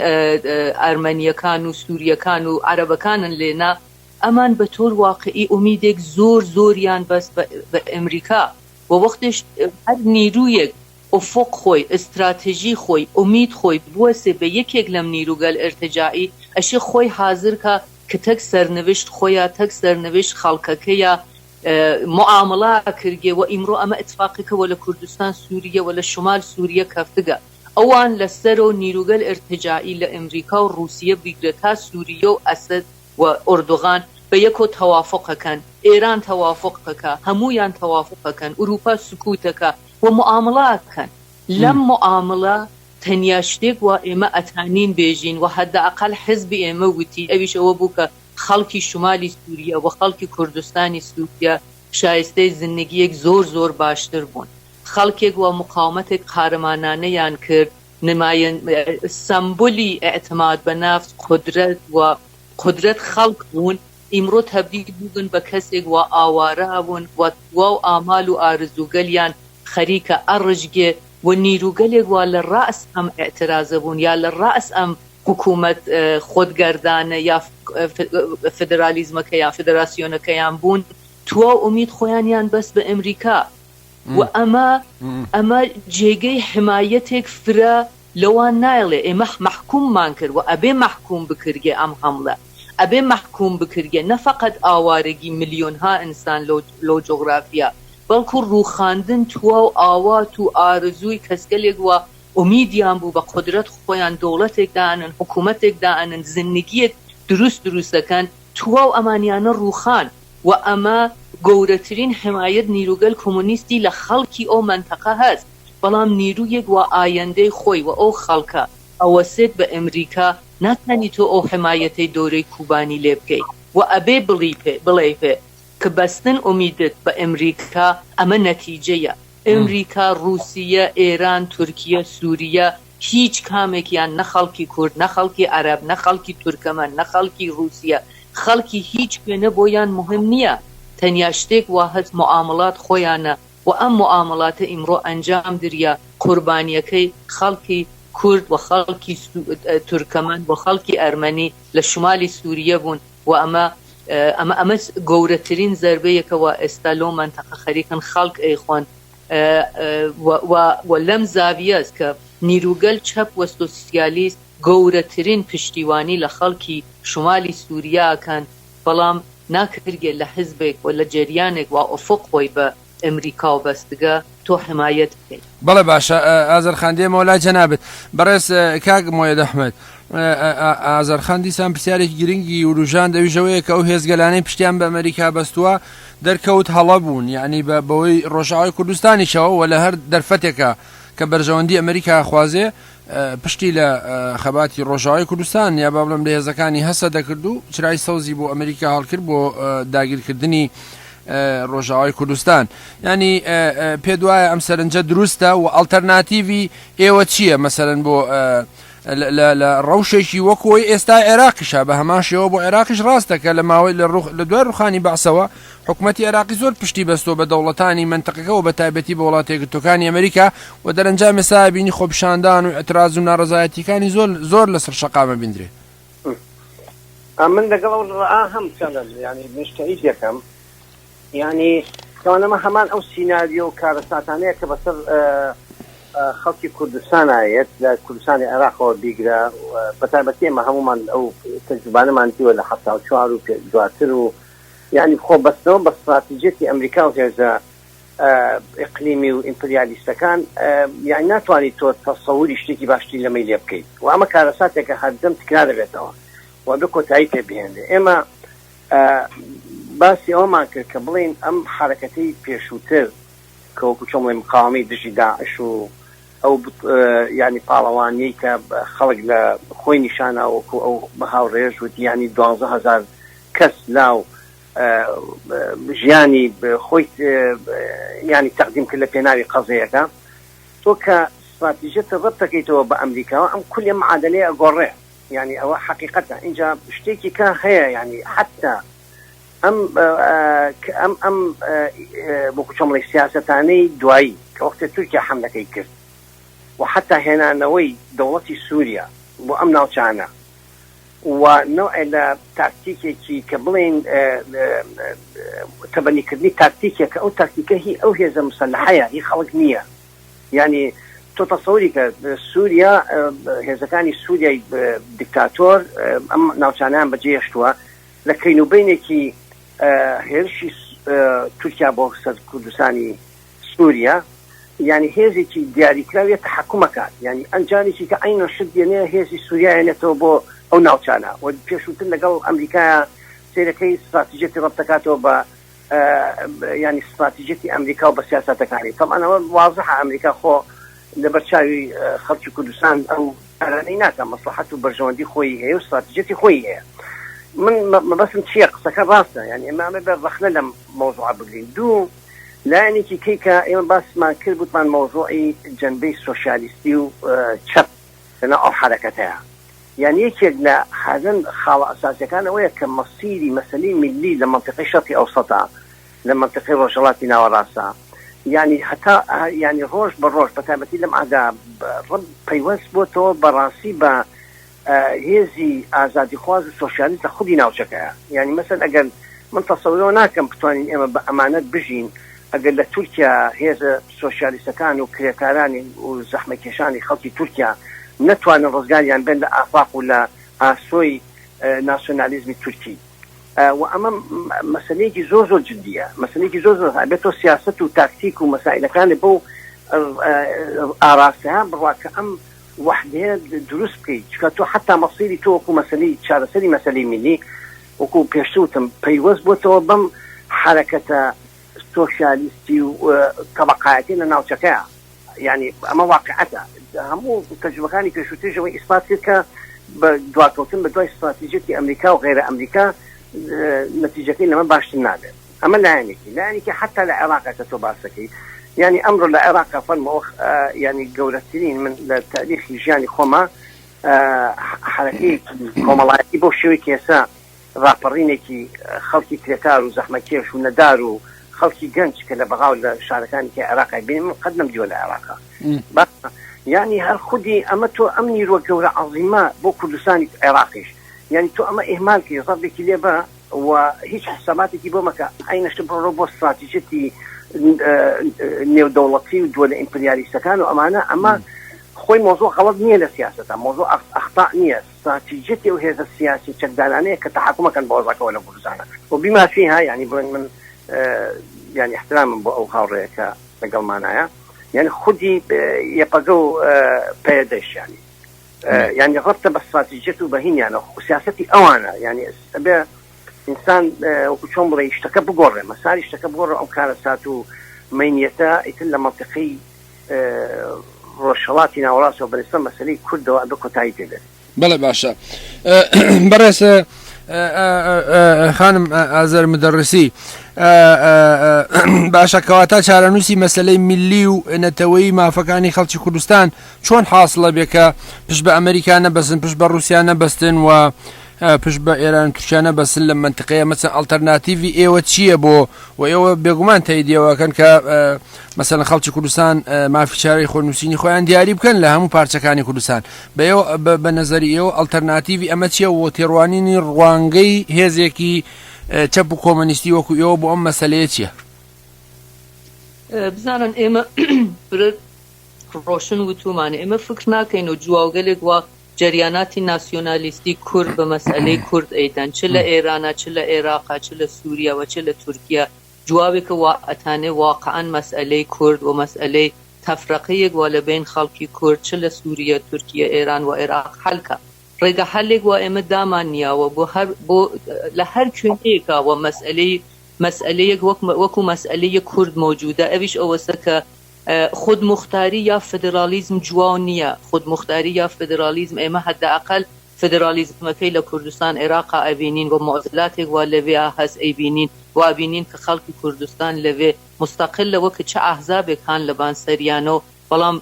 ئەرمەنیەکان و سوریەکان و عەرەبەکانن لێنا ئەمان بە تۆر واقعی ئومیدێک زۆر زۆریان بەست بە ئەمریکا و وەختێش هەر نیرویەک ئوفق خۆی ئستراتژی خۆی ئومید خۆی بوەسێ بە یەکێک لەم نیروگەل ئرتجاعی ئەشێ خۆی حازر کا ک تەک سەرنوشت خۆیا تەک سەرنوشت خەڵکەکەیا معامڵە کردگێ و ئیمڕۆ ئەمە ئتفاقێکە وە لە کوردستان سوریە وە لە شومال سوریە کەفتگە ئەوان لە سەرەو نیروگەل ئرتجاعی لە ئمریکا و ڕوسیە بیگرە تا سوریە و ئەسەد و ئوردوغان بە یەکۆ تەوافق ئەکەن ئێران تەوافق ئەکا هەموویان تەوافق ئەکەن ئوروپا سکوت ئەکا و معامڵە ئەکەن لەم معامڵە تەنیا شتێک وا ئێمە ئەتانین بێژین و حەدئەقەل حزبی ئێمە وتی ئەویش ئەوە بوو کە خەڵکی شومالی سوریە و خەڵکی کوردستانی سوریە شایستەی زندگیەک زۆر زۆر باشتر بوون. خەڵکێک و مقاومەتێک قارەمانانەیان کرد نمایەن سەمبولی ئیعتماد بە نەفس قودرەت و قودرەت خەڵک بوون ئیمڕۆ تەبدیل بووگن بە کەسێک وا ئاوارە بوون و تواو ئامال و ئارزووگەلیان خەریکە ئەڕژگێ. و نیروگەلێک وا لە ڕەئس ئەم ئیعترازە بوون یا لە ڕەئس ئەم حکوومەت خۆدگەردانە یا فدرالیزمەکەیان فدراسیۆنەکەیان بوون تواو ئومید خۆیانیان بەست بە ئەمریکا و ئەمە ئەمە جێگەی حمایەتێک فرە لەوان نایڵێ ئێمە مەحکووممان کرد و ئەبێ مەحکووم بکرگێ ئەم حەمڵە ئەبێ مەحکووم بکرگێ نە فەقەت ئاوارەگی ملیۆنها ئینسان لەو لەو جوغرافیا بەڵکوو ڕووخاندن تواو ئاوات و ئارزووی کەسگەلێک وا ئومیدیان بوو بە قودرەت خۆیان دەوڵەتێک دائەنن حکوومەتێک دائەنن زندگییەک دروست دروست دەکەن تواو ئەمانیانە ڕووخان و ئەمە گەورەترین حمایەت نیروگەل کۆمۆنیستی لە خەڵکی ئەو مەنتەقە هەس بەڵام نیرویەک وا ئایەندەی خۆی و ئەو خەڵکە ئەوەسێت بە ئەمریکا ناتانی تۆ ئەو حمایەتەی دەورەی کوبانی لێ بکەی و ئەبێ بڵی پێ بڵێی پێ ک بەستن ئومیدت بە ئەمریکا ئەمە نەتیجەیە ئەمریکا ڕوسیە ئێران تورکیە سوریە هیچ کامێکیان نە خەڵکی کورد نە خەڵکی عەرەب نە خەڵکی تورکەمەن نە خەڵکی ڕوسیە خەڵکی هیچ کوێ نە بۆیان موهم نیە تەنیا شتێک وا هەس موعامڵات خۆیانە و ئەم موعامڵاتە ئیمڕۆ ئەنجام دریا قوربانیەکەی خەڵکی کورد و خەڵکی تورکەمەن و خەڵکی ئەرمەنی لە شومالی سوریە بوون و ئەمە ئەمە ئەمە گەورەترین زەربەیە کە وا ئێستا لەو مەنتەقە خەریکن خەڵک ئەیخۆن و و لەم زاویەس کە نیروگەل چەپ و سۆسیالیست گەورەترین پشتیوانی لە خەڵکی شومالی سوریا ئەکەن بەڵام ناکرگێ لە حزبێک و لە جەریانێک وا ئوفق خۆی بە ئەمریکاو بەستگە تۆ حمایەت بکەی.
بەڵێ باشە ئازەر خان دێمەوە لای جەنابت بەڕێز کاک مۆیەد ئەحمەد ئازەر خان دیسان پرسیارێکی گرنگی وروژاند ئەویش ئەوەیە کە ئەو هێزگەلانەی پشتیان بە ئەمریکا بەستووە دەرکەوت هەڵە بوون یعنی بە بەوەی ڕۆژئاوای کوردستانیشەوە و لە هەر دەرفەتێکە کە بەرژەوەندی ئەمریکا خوازێ پشتی لە خەباتی ڕۆژاوای کوردستان یا با بڵێم لە هێزەکانی هەسە دەکرد و چرای سەوزی بۆ ئەمریکا هەڵکرد بۆ داگیرکردنی ڕۆژاوای کوردستان ینی پێ دوایە ئەم سەرنجە دروستە و ئەڵتەرناتیڤی ئێوە چییە مەسەرەن بۆ لە ڕەوشێکی وەکۆی ئێستا عێراقیشە بە هەمان شێوە بۆ عێراقیش ڕاستە کە لە ماوەی لە ڕوخ لە دوای ڕوخانی بەعسەوە حکومەتی عێراقی زۆر پشتی بەستۆ بە دەوڵەتانی مەنتقەکە و بە تایبەتی بە وڵاتە یەکگرتووەکانی ئەمریکا و دەرەنجام ئێستا بینی خۆپیشاندان و ئیعتراز و ناڕەزایەتیەکانی زۆر زۆر لەسەر شەقامە بیندرێ.
من لەگەڵ ئەو ڕەئا هەم فعلا یانی منیش تەئید دەکەم یانی تاوان ئەمە هەمان ئەو سیناریۆ و کارەساتانەیە کە بەسەر خەڵکی کوردستانا یەت لە کوردستانی عێراقەوە بیگرە بەتایبەتی ئێمە هەموومان ئەو تەجروبانەمان دیوە لە 74 و دواتر و یانی خۆ بەستنەوە بە ستراتیجیەتی ئەمریکا و هێزە ئیقلیمی و ئیمپریالیستەکان یانی ناتوانی تۆ تەسەوری شتێکی باشتری لەمەی لێ بکەیت و ئەمە کارەساتێکە هەردەم تکرار دەبێتەوە و ئەبێ کۆتایی پێ بهێنرێ ئێمە باسی ئەوەمان کرد کە بڵێین ئەم حەرەکەتەی پێشووتر کە وەکو چۆن بڵێین مقاوەمەی دژی داعش و ئەو یانی پاڵەوانیەی کە خەڵک لە خۆی نیشانا وەکو ئەو هاوڕێیەش وتی یانی 12000 کەس لاو ژیانی خۆی یانی تەقدیم کرد لە پێناوی قەزیەکە تۆ کە ستراتیژیەتە ڕەبت دەکەیتەوە بە ئەمریکاوە ئەم کولی معادلەیە ئەگۆڕێ یانی ئەوە حەقیقەتە ئینجا شتێکی کە هەیە یانی حەتا ئەم ئەم ئەم وەکو چۆن بڵێ سیاسەتانەی دوایی کە وەختێ تورکیا حەملەکەی کرد و حەتا هێنانەوەی دەوڵەتی سووریا بۆ ئەم ناوچانە و نەوعێ لە تاکتیکێکی کە بڵێین تەبەنیکردنی تاکتیکێک کە ئەو تاکتیکە هی ئەو هێزە مسەلحەیە هی خەڵک نییە یانی تۆ تەسەوری کە سووریا هێزەکانی سووریای دیکتاتۆر ئەم ناوچانیان بەجێهێشتووە لە کەینوبەینێکی هێرشی تورکیا بۆ سەر کوردستانی سووریا یانی هێزێکی دیاریکراو یە تەحەکوم ئەکات یانی ئەنجامێکی کە عەینەن شت دێنێ هێزی سووریا یەنێتەوە بۆ ئەو ناوچانە و پێشووتر لەگەڵ ئەمریکایا سەیرەکەی ستراتیجیەتی ڕەبتەکاتەوە بە یانی ستراتیجیەتی ئەمریکا و بە سیاسەتەکانی تەبعەن ئەوە وازحە ئەمریکا خۆ لەبەر چاوی خەڵکی کوردستان ئەو کارانەی ناکا مەسڵەحەت و بەرژەوەندی خۆی هەیە و ستراتیجیەتی خۆی هەیە من مەبەستم چییە قسەکە ڕاستە یانی ئێمە ئەمە بە ڕەخنە لەم مەوزوعە بگرین دوو لایەنێکی کەی کە ئێمە باسمان کرد گوتمان مەوزوعی جەنبەی سۆسیالیستی و چەپ لەناو ئەو حەرەکەتەیە یان یەکێک لە هەرن خاڵە ئەساسیەکان ئەوەیە کە مەسیری مەسەلەی میللی لە مەنتیقەی شەرقی ئەوسەتا، لە مەنتیقەی ڕۆژهەڵاتی ناوەڕاستا. یانی هەتا یانی ڕۆژ بە ڕۆژ بە تایبەتی لەم عەهدا ڕەب پەیوەست بۆتەوە بە ڕاستی بە هێزی ئازادیخواز و سۆسیالیست لە خودی ناوچەکەیا. یانی مەسەن ئەگەر من تەسەورەوە ناکەم بتوانین ئێمە بە ئەمانەت بژین ئەگەر لە تورکیا هێزە سۆسیالیستەکان و کرێکارانی و زەحمەکێشانی خەڵکی تورکیا نەتوانن ڕزگاریان بێن لە ئافاق و لە ئاسۆی ناسیۆنالیزمی تورکی. و ئەمە مەسەلەیەکی زۆر زۆر جدیە، مەسەلەیەکی زۆر زۆر ئەبێت تۆ سیاسەت و تاکتیک و مەسائلەکانت بەو ئاراستەیە بڕوا کە ئەم وەحدەیە دروست بکەیت، چونکە تۆ حەتا مەسیری تۆ وەکو مەسەلەی چارەسەری مەسەلەی میللی وەکو پێشتر وتم پەیوەست بۆتەوە بەم حەرەکەتە سۆسیالیستی و تەبەقایەتی لە ناوچەکەیە. یانی ئەمە واقیعەتە هەموو تەجروبەکانی پێشووتریش ئەوەی ئیسپات کرد کە بە دواکەوتن بە دوای ستراتیجیەتی ئەمریکا و غەیرە ئەمریکا نەتیجەکەی لەمە باشتر نابێت ئەمە لایەنێکی لایەنێکی حتا لە عێراق کە تۆ باسەکەی یانی ئەمڕۆ لە عێراق فەرمەوە یانی گەورەترین من لە تاریخی ژیانی خۆما حرەکەیەکی کۆمەڵایەتی بۆ شێوەی کێسە ڕاپەڕینێکی خەڵکی کرێکار و زەحمەتکێش و نەدار و خەڵکی گەنج کە لە بەغا و لە شارەکانی کە عێراقای بینیم من قەت نەمدیوە لە عێراقا باشە یانی هەر خودی ئەمە تۆ ئەم نیروە گەورە عەزیمە بۆ کوردستانی عێراقیش یانی تۆ ئەمە ئیهمال کەی زەربێکی لێ بە و هیچ حساباتێکی بۆ مەکە عەینە شت بڕۆ بۆ ستراتیژیەتی نێودەوڵەتی و دووەلە ئیمپریالیستەکان و ئەمانە ئەمە خۆی مۆزوع غەڵەت نییە لە سیاسەتە مۆزوع ئەختا نییە ستراتیجیەتی ئەو هێزە سیاسی چەکدارانەیە کە تەحەکوم ئەکەن بە وەزعەکەوە لە کوردستانا و بیما فیها یانی بڵێن من یانی ئیحترامم بۆ ئەو هاوڕێیە کە لەگەڵمانایە یانی خودی یەپەگە و پەیەدەش یانی یانی ڕەبتە بە ستراتیجیەت و بە هینیانە سیاسەتی ئەوانە یانی ئەبێ ئینسان وەکو چۆن بڵێ شتەکە بگۆڕێ مەساری شتەکە بگۆڕێ ئەو کارەسات و مەینیەتە ئیتر لە مەنتیقەی ڕۆژهەڵاتی ناوەڕاستەوە بەنسبەت مەسەلەی کوردەوە ئەبێ کۆتایی پێ بێت.
بەڵێ باشە بەڕێز خانم ئازەر مدەڕسی باشە کەواتە چارەنووسی مەسلەی میللی و نەتەوەی مافەکانی خەڵکی کوردستان چۆن حاصلە بێ کە پشت بە ئەمریکا نەبەستن پشت بە رووسیا نەبەستن و پشت بە ئێران تورکیا نەبەستن لە منتقەیە مەسە ئەڵتەرناتیڤی ئێوە چییە بۆ و ئێوە بێگومان تەیدیەوەکەن کە مەسەلەن خەڵکی کوردستان مافی چارەی خۆنووسینی خۆیان دیاری بکەن لە هەموو پارچەکانی کوردستان بە ئێوە بە نەزەری ئێوە ئەڵتەرناتیڤی ئەمە چییە و تێڕوانینی ڕوانگەی هێزێکی چەپ و کۆمەنیستی وەکو ئێوە بۆ ئەم مەسەلەیە چییە؟
بزانن ئێمە فرە ڕۆشن وتومانە ئێمە فکر ناکەین و جواوگەلێک وا جەریاناتی ناسیۆنالیستی کورد بە مەسئەلەی کورد ئەیدەن چ لە ئێرانا چ لە ئێراقا چ لە سووریا و چ لە تورکیا جواوێکە وا ئەتانێ واقعەن مەسئەلەی کورد و مەسئەلەی تەفرەقەیەک وا لە بەین خەڵکی کورد چ لە سووریە، تورکیە، ئێران و ئێراق حەل کا. ڕێگە حەلێک وا ئێمە دامان نیاوە بۆ هەر بۆ لە هەر کوێیەکا وە مەسئەلەی مەسئەلەیەک وەک وەکوو مەسئەلەی کورد مەوجوودە ئەویش ئەوەسە کە خودموختاری یا فدرالیزم جواو نیە، خودموختاری یا فدرالیزم ئێمە حداقل فدرالیزمەکەی لە کوردستان عێراقا ئەبینین و معضلاتێک وا لەوێا هەس ئەیبینین و ئەبینین کە خەڵکی کوردستان لەوێ مستقل لەوە کە چ ئەحزابێک هان لەبان سەریانەو بەڵام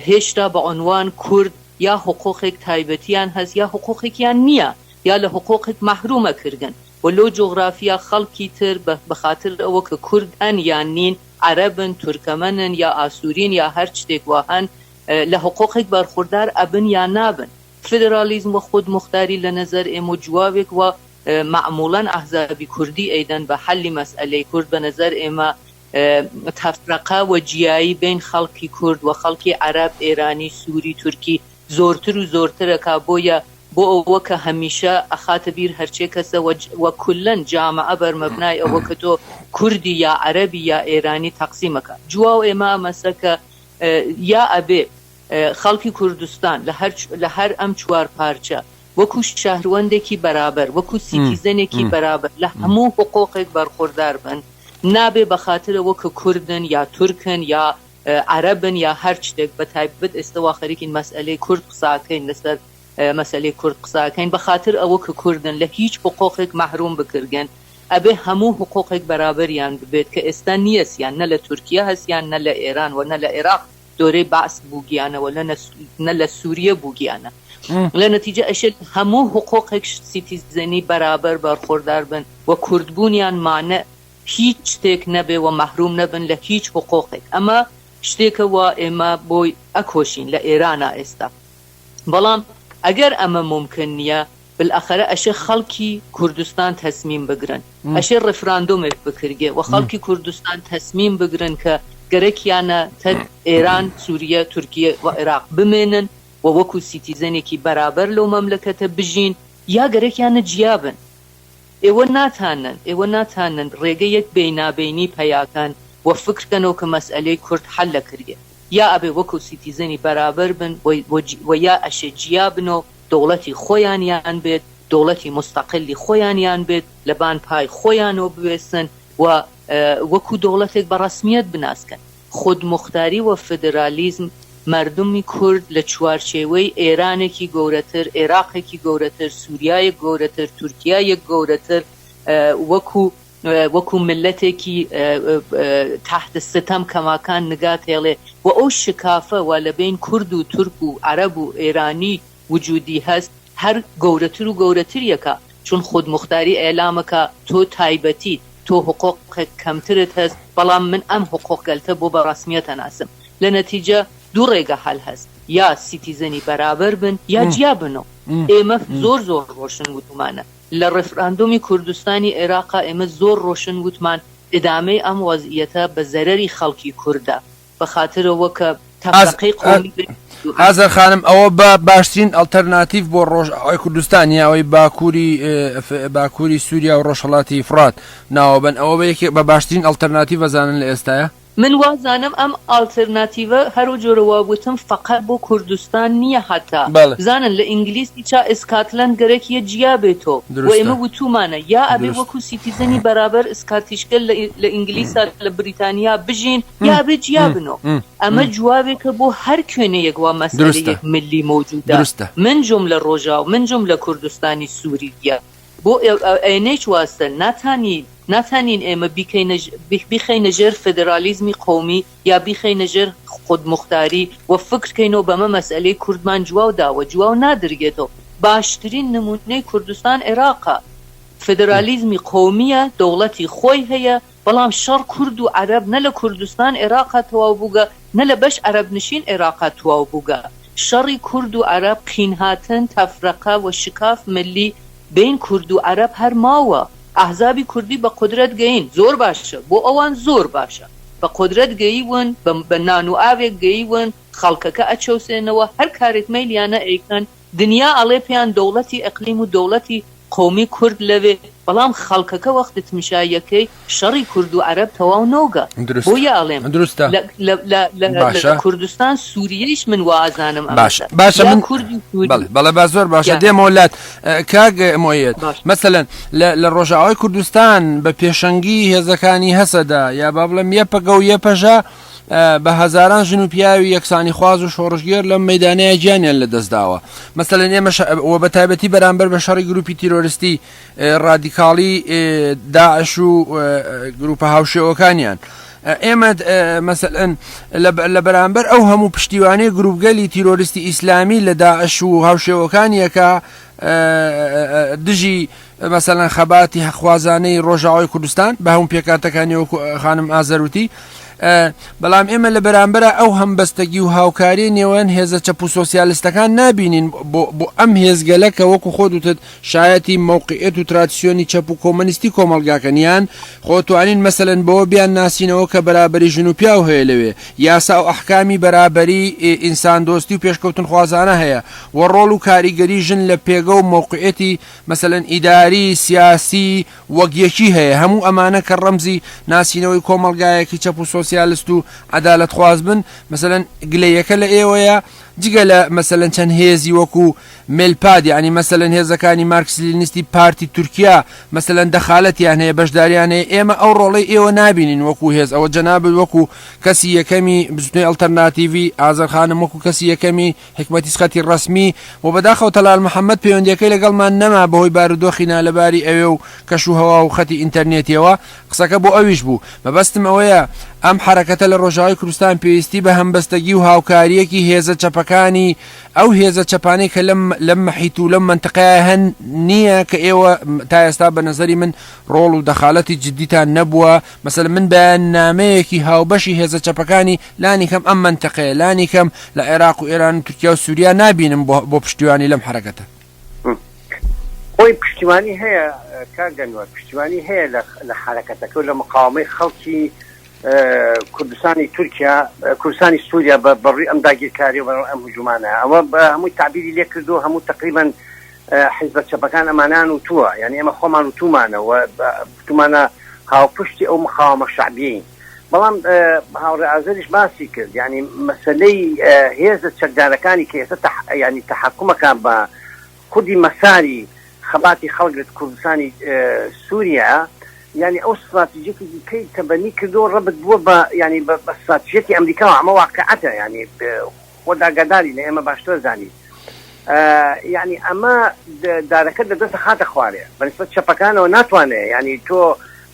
هێشتا بە عنوان کورد یا حقوقێک تایبەتیان هەس یا حقوقێکیان نیە یا لە حقوقێک مەحروم ئەکرگن و لەو جوغرافیا خەڵکی تر بە خاتر ئەوە کە کورد هەن یان نین عەرەبن، تورکەمەنن یا ئاسورین یا هەر چتێک وا هەن لە حقوقێک بەرخوردار ئەبن یا نابن. فدرالیزم و خودموختاری لە نەزەر ئێمە جواوێک وا مەعموڵەن ئەحزابی کوردی ئەیدەن بە حەلی مەسئەلەی کورد بە نەزەر ئێمە تەفرەقە و جیایی بەین خەڵکی کورد و خەڵکی عەرەب، ئێرانی، سوری، تورکی زۆرتر و زۆرتر ئەکا بۆیە بۆ ئەوە کە هەمیشە ئەخاتە بیر هەرچێ کەسە وە وە کولەن جامعە بەر مەبنای ئەوە کە تۆ کوردی یا عەرەبی یا ئێرانی تەقسیم ئەکا جواو ئێمە ئەمەسە کە یا ئەبێ خەڵکی کوردستان لە هەر لە هەر ئەم چوار پارچە وەکوو شەهروەندێکی بەرابەر وەکوو citizen ێکی بەرابەر لە هەموو حقوقێک بەرخوردار بن نابێ بە خاتر ئەوە کە کوردن یا تورکن یا عەرەبن یا هەر شتێک بە تایبەت ئێستە وا خەریکین مەسئەلەی کورد قسە ئەکەین لەسەر مەسەلەی کورد قسە ئەکەین بە خاتر ئەوە کە کوردن لە هیچ حقوقێک مەحروم بکرگن ئەبێ هەموو حقوقێک بەرابەریان ببێت کە ئێستا نیەسیان نە لە تورکیە هەسیان نە لە ئێران و نە لە عێراق دۆرەی بەعس بووگیانە و نە لە سوریە بووگیانە لە نەتیجە ئەشێ هەموو حقوقێک citizen ی بەرابەر بەرخۆردار بن و کوردبوونیان مانع. هیچ شتێک نەبێ و مەحروم نەبن لە هیچ حقوقێک. ئەمە شتێکە وا ئێمە بۆی ئەکۆشین لە ئێرانا ئێستا. بەڵام ئەگەر ئەمە مومکن نییە بالئەخەرە ئەشێ خەڵکی کوردستان تەسمیم بگرن. ئەشێ ڕێفراندۆمێک بکرگێ و خەڵکی کوردستان تەسمیم بگرن کە گەرەکیانە تەک ئێران، سوریە، تورکیە و عێراق بمێنن و وەکوو citizen ێکی بەرابەر لەو مەملەکەتە بژین یا گەرەکیانە جیا بن. ئێوە ناتانن، ئێوە ناتانن ڕێگە یەک بەینابەینی پەیا کەن و فکر کەنەوە کە مەسئەلەی کورد حەل ئەکرگێ. یا ئەبێ وەکوو citizen ی بەرابەر بن و و یا ئەشێ جیا بن و دەوڵەتی خۆیانیان بێت، دەوڵەتی موستەقلی خۆیانیان بێت، لە بان پای خۆیانەوە بوێسن و وەکوو دەوڵەتێک بە ڕەسمییەت بناسکەن. خودموختاری و فدرالیزم مەردمی کورد لە چوارچێوەی ئێرانێکی گەورەتر، ئێراقێکی گەورەتر، سوریایەک گەورەتر، تورکیایەک گەورەتر وەکو وەکو میللەتێکی تحت ستم کەماکان نگا تێڵێ و ئەو شکافە وا لە بەین کورد و تورک و عەرەب و ئێرانی وجودی هەست هەر گەورەتر و گەورەتر یەکا چون خودموختاری ئیعلامەکا تۆ تایبەتیت تۆ حقوقێک کەمترت هەس بەڵام من ئەم حقوقگەلتە بۆ بە ڕەسمیەت ئەناسم لە نەتیجە دوو ڕێگە حەل هەس یا citizen ی بەرابەر بن یا جیا بنۆ ئێمە زۆر زۆر ڕۆشن وتومانە لە ڕێفراندۆمی کوردستانی ئێراقا ئێمە زۆر ڕۆشن وتمان ئیدامەی ئەم وەزعیەتە بە زەرەری خەڵکی کوردە بە خاترەوە کە تەفرەقەی قەومی بێ.
ئازەر خانم ئەوە بە باشترین ئەڵتەرناتیڤ بۆ ڕۆژئاوای کوردستان یا ئەوەی باکووری باکووری سووریا و ڕۆژهەڵاتی فڕات ناوەبەن ئەوە بە یەکێک بە باشترین ئەڵتەرناتیڤ ئەزانن لە ئێستایا؟
من وازانم ئەم ئاڵترناتیڤە هەرو جۆرە وا وتم فەقەت بۆ کوردستان نیە حەتا
بەڵێ.
بزانن لە ئینگلیزی چا ئسکاتلەند گەرەکیە جیا بێتۆ و
دروستە
ئێمە وتومانە یا ئەبێ
دروست.
وەکو citizen ی بەرابەر ئسکاتیشگەل لە لە ئینگلیسا لە بریتانیا بژین یا ئەبێ جیا بنۆ ئەمە جوابێکە بۆ هەر کوێنەیەک وا
دروستە
مەسئەلەیەک ملی مەوجودە
دروستە.
من جوملە ڕۆژاو من جوملە کوردستانی سوریە بۆ ئێنەیچ واستە ناتانی ناتانین ئێمە بیکەینە بیخەینە ژێر فێدرالیزمی قەومی یا بیخەینە ژێر خودموختاری و فکر کەینەوە بەمە مەسئەلەی کوردمان جواو داوە جواو نادرگێتەوە باشترین نمونەی کوردستان عێراقە فێدرالیزمی قەومیە دەوڵەتی خۆی هەیە بەڵام شەڕ کورد و عەرەب نە لە کوردستان عێراقا تەواو بووگە نە لە بەش عەرەب نشین عێراقا تواو بووگە. شەڕی کورد و عەرەب قین هاتن، تەفرەقە، و شکاف ملی بەین کورد و عەرەب هەر ماوە. ئەحزابی کوردی بە قودرەت گەیین زۆر باشە بۆ ئەوان زۆر باشە بە قودرەت گەییون بە بە نان و ئاوێک گەییون خەڵکەکە ئەچەوسێنەوە هەر کارێک مەیلیانە ئەیکەن دنیا ئەڵێ پێیان دەوڵەتی ئیقلیم و دەوڵەتی قەومی کورد لەوێ بەڵام خەڵکەکە وەختی تمشایەکەی شەڕی کورد و عەرەب تەواو نۆگە
دروستە
بۆیە ئەڵێم
دروستە
لە لە لە لە لە
باشە
کوردستان سوریەیش من وا ئەزانم
باشە
ئەمەسە
باشە
یا
من
کورد و سوری
بەڵێ بەڵێ با زۆر باشە
یا
دێمەوە لات ئە، کاک مۆیەت
باش
مەسەلەن لە لە ڕۆژئاوای کوردستان بە پێشەنگی هێزەکانی هەسەدە یا با بڵێم یەپەگە و یەپەژە بە هەزاران ژن و پیاوی یەکسانیخواز و شۆڕشگێر لەم مەیدانەیە گیانیان لەدەستداوە مەسەلەن ئێمە و بە تایبەتی بەرامبەر بە شەڕی گروپی تیرۆریستی ڕادیکاڵی داعش و گروپە هاوشێوەکانیان ئێمە مەسەلەن لە بەرامبەر ئەو هەموو پشتیوانەی گروپگەلی تیرۆریستی ئیسلامی لە داعش و هاوشێوەکانیەکە دژی مەسەلەن خەباتی هەقخوازانەی ڕۆژاوای کوردستان بە هەموو پێکهاتەکانی وەکو خانم ئازەر وتی بەڵام ئێمە لە بەرامبەرە ئەو هەمبەستەگی و هاوکاری نێوان هێزە چەپ و سۆسیالستەکان نابینین بۆ ئەم هێزگەلە کە وەکو خۆت وتت شایەتی مەوقعیەت و ترادسیۆنی چەپ و کۆمەنیستی کۆمەڵگاکەن یان خۆ توانین مەسەلەن بەوە بیان ناسینەوە کە بەرابەری ژن و پیاو هەیە لەوێ یاسا و ئەحکامی بەرابەری ئینساندۆستی و پێشکەوتنخوازانە هەیە و ڕۆڵ و کاریگەری ژن لە پێگە و مەوقعیەتی مەسەلەن ئیداری، سیاسی، وەک یەکی هەیە، هەموو ئەمانە کە ڕەمزی ناسینەوەی کۆمەڵگایەکی چەپ و سۆسیالست و عەدالەتخواز بن، مەسەلەن گلەییەکە لە ئێوەیە، جگە لە مەسەلەن چەند هێزی وەکو مێلپاد یانی مەسەلەن هێزەکانی مارکس لینیستی پارتی تورکیا مەسەلەن دەخالەتیان هەیە بەشداریان هەیە ئێمە ئەو ڕۆڵەی ئێوە نابینین وەکو هێز ئەوە جەنابت وەکو کەسی یەکەمی بزوتنەوەی ئەڵتەرناتیڤی ئازەر خانم وەکو کەسی یەکەمی حیکمەتیس خەتی ڕەسمی و بەداخەوە تەلال محەمەد پەیوەندیەکەی لەگەڵمان نەما بەهۆی بارودۆخی نالەباری ئەوێ و کەش و هەوا و خەتی ئینتەرنێتیەوە قسەکە بۆ ئەویش بوو مەبەستم ئەوەیە ئەم حەرەکەتە لە ڕۆژاوای کوردستان پێویستی بە هەمبەستەگی و هاوکاریەکی هێزە چەپەکان. چەپەکانی ئەو هێزە چەپانەی کە لەم لەم مەحیت و لەم مەنتقەیە هەن نییە کە ئێوە تا ئێستا بە نەزەری من ڕۆڵ و دەخالەتی جدیتان نەبووە مەسەلەن من بەیاننامەیەکی هاوبەشی هێزە چەپەکانی لانی کەم ئەم مەنتقەیە لانی کەم لە عێراق و ئێران و تورکیا و سوریا نابینم بۆ بۆ پشتیوانی لەم حەرەکەتە.
خۆی پشتیوانی هەیە کاک ئەنوەر، پشتیوانی هەیە لە لە حەرەکەتەکە و لە مقاوەمەی خەڵکی کوردستانی تورکیا، کوردستانی سوریا بە بە ڕووی ئەم داگیرکاری و بە ڕووی ئەم هجوومانە. ئەوە هەمووی تەعبیری لێ کردووە، هەموو تەقریبەن حیزبە چەپەکان ئەمانەیان وتووە، یانی ئێمە خۆمان وتوومانە و وتوومانە هاوپشتی ئەو مقاوەمە شەعبیەین. بەڵام هاوڕێ ئازەریش باسی کرد، یانی مەسەلەی هێزە چەکدارەکانی کە ئێستا یانی تەحەکومەکە بە خودی مەساری خەباتی خەڵک لە کوردستانی سووریایە، یانی ئەو ستراتیژیەتی دیکەی تەبەنی کردووە ڕەبت بووە بە یانی بە ستراتیژیەتی ئەمریکاوە، ئەمە واقیعەتە یانی خۆت ئاگاداری لە ئێمە باشتر ئەزانی یانی ئەمە دارەکە لە دەست دەخاتە خوارێ بە نسبەت چەپەکانەوە ناتوانێ یانی تۆ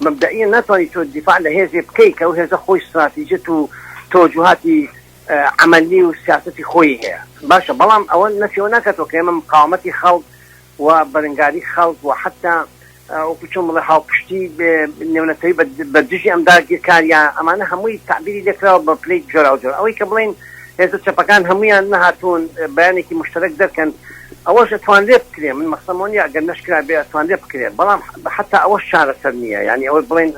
مەبدەئیەن ناتوانی تۆ دیفاع لە هێزێ بکەی کە ئەو هێزە خۆی ستراتیجیەت و تەوەجوهاتی عەمەلی و سیاسەتی خۆی هەیە باشە بەڵام ئەوە نەفی ئەوە ناکاتەوە کە ئێمە مقاومەتی خەڵک و بەرەنگاری خەڵک و حەتا وەکو چۆن بڵێ هاوپشتی نێونەتەوەی بە دژی ئەم داگیرکاریە ئەمانە هەمووی تەعبیری لێکراوە بە پلەی جۆراوجۆر ئەوەی کە بڵێین هێزە چەپەکان هەموویان نەهاتوون بەیانێکی موشتەرەک دەرکەن ئەوەش ئەتوانرێ بکرێ من مەقسەم ئەوە نیە ئەگەر نەشکرابێ ئەتوانرێ بکرێ بەڵام حەتا ئەوەش چارەسەر نیە یانی ئەوەی بڵێین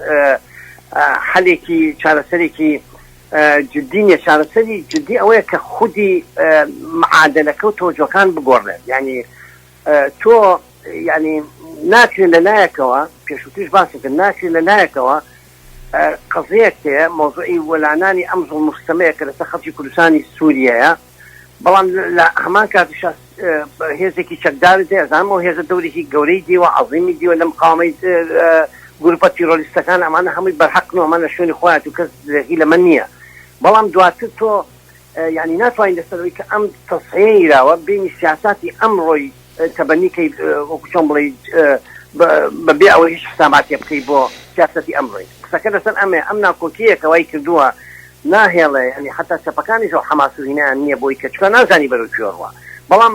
حەلێکی چارەسەرێکی جدی نیە چارەسەری جدی ئەوەیە کە خودی معادەلەکە و تەوەجۆکان بگۆڕێت یانی تۆ یانی ناکرێت لە لایەکەوە پێشووتریش باسم کرد ناکرێت لە لایەکەوە قەزیەک هەیە مەوزوعی وەلانانی ئەم زوڵم و ستەمەیە کە لەسەر خەڵکی کوردستانی سووریەیە بەڵام لە هەمان کاتیشا هێزێکی چەکدارت هەیە ئەزانم ئەو هێزە دەورێکی گەورەی دیوە عەزیمی دیوە لە مقاومەی گروپە تیرۆریستەکان ئەمانە هەمووی بەرحەقن و ئەمانە لە شوێنی خۆیان و کەس درێغی لەمە نییە بەڵام دواتر تۆ یانی ناتوانین لەسەر ئەوەی کە ئەم تەسحیەی راوە بینی سیاساتی ئەمڕۆی تەبەنی کەی وەکو چۆن بڵێی بە بێ ئەوەی هیچ حساباتێ بکەی بۆ سیاسەتی ئەمڕۆی قسەکە لەسەر ئەمەیە ئەم ناکۆکییە کە وای کردووە ناهێڵێ یانی حەتا چەپەکانیش ئەو حەماس و هینایان نییە بۆی کە چونکە نازانی بەرەو کوێ ڕوا بەڵام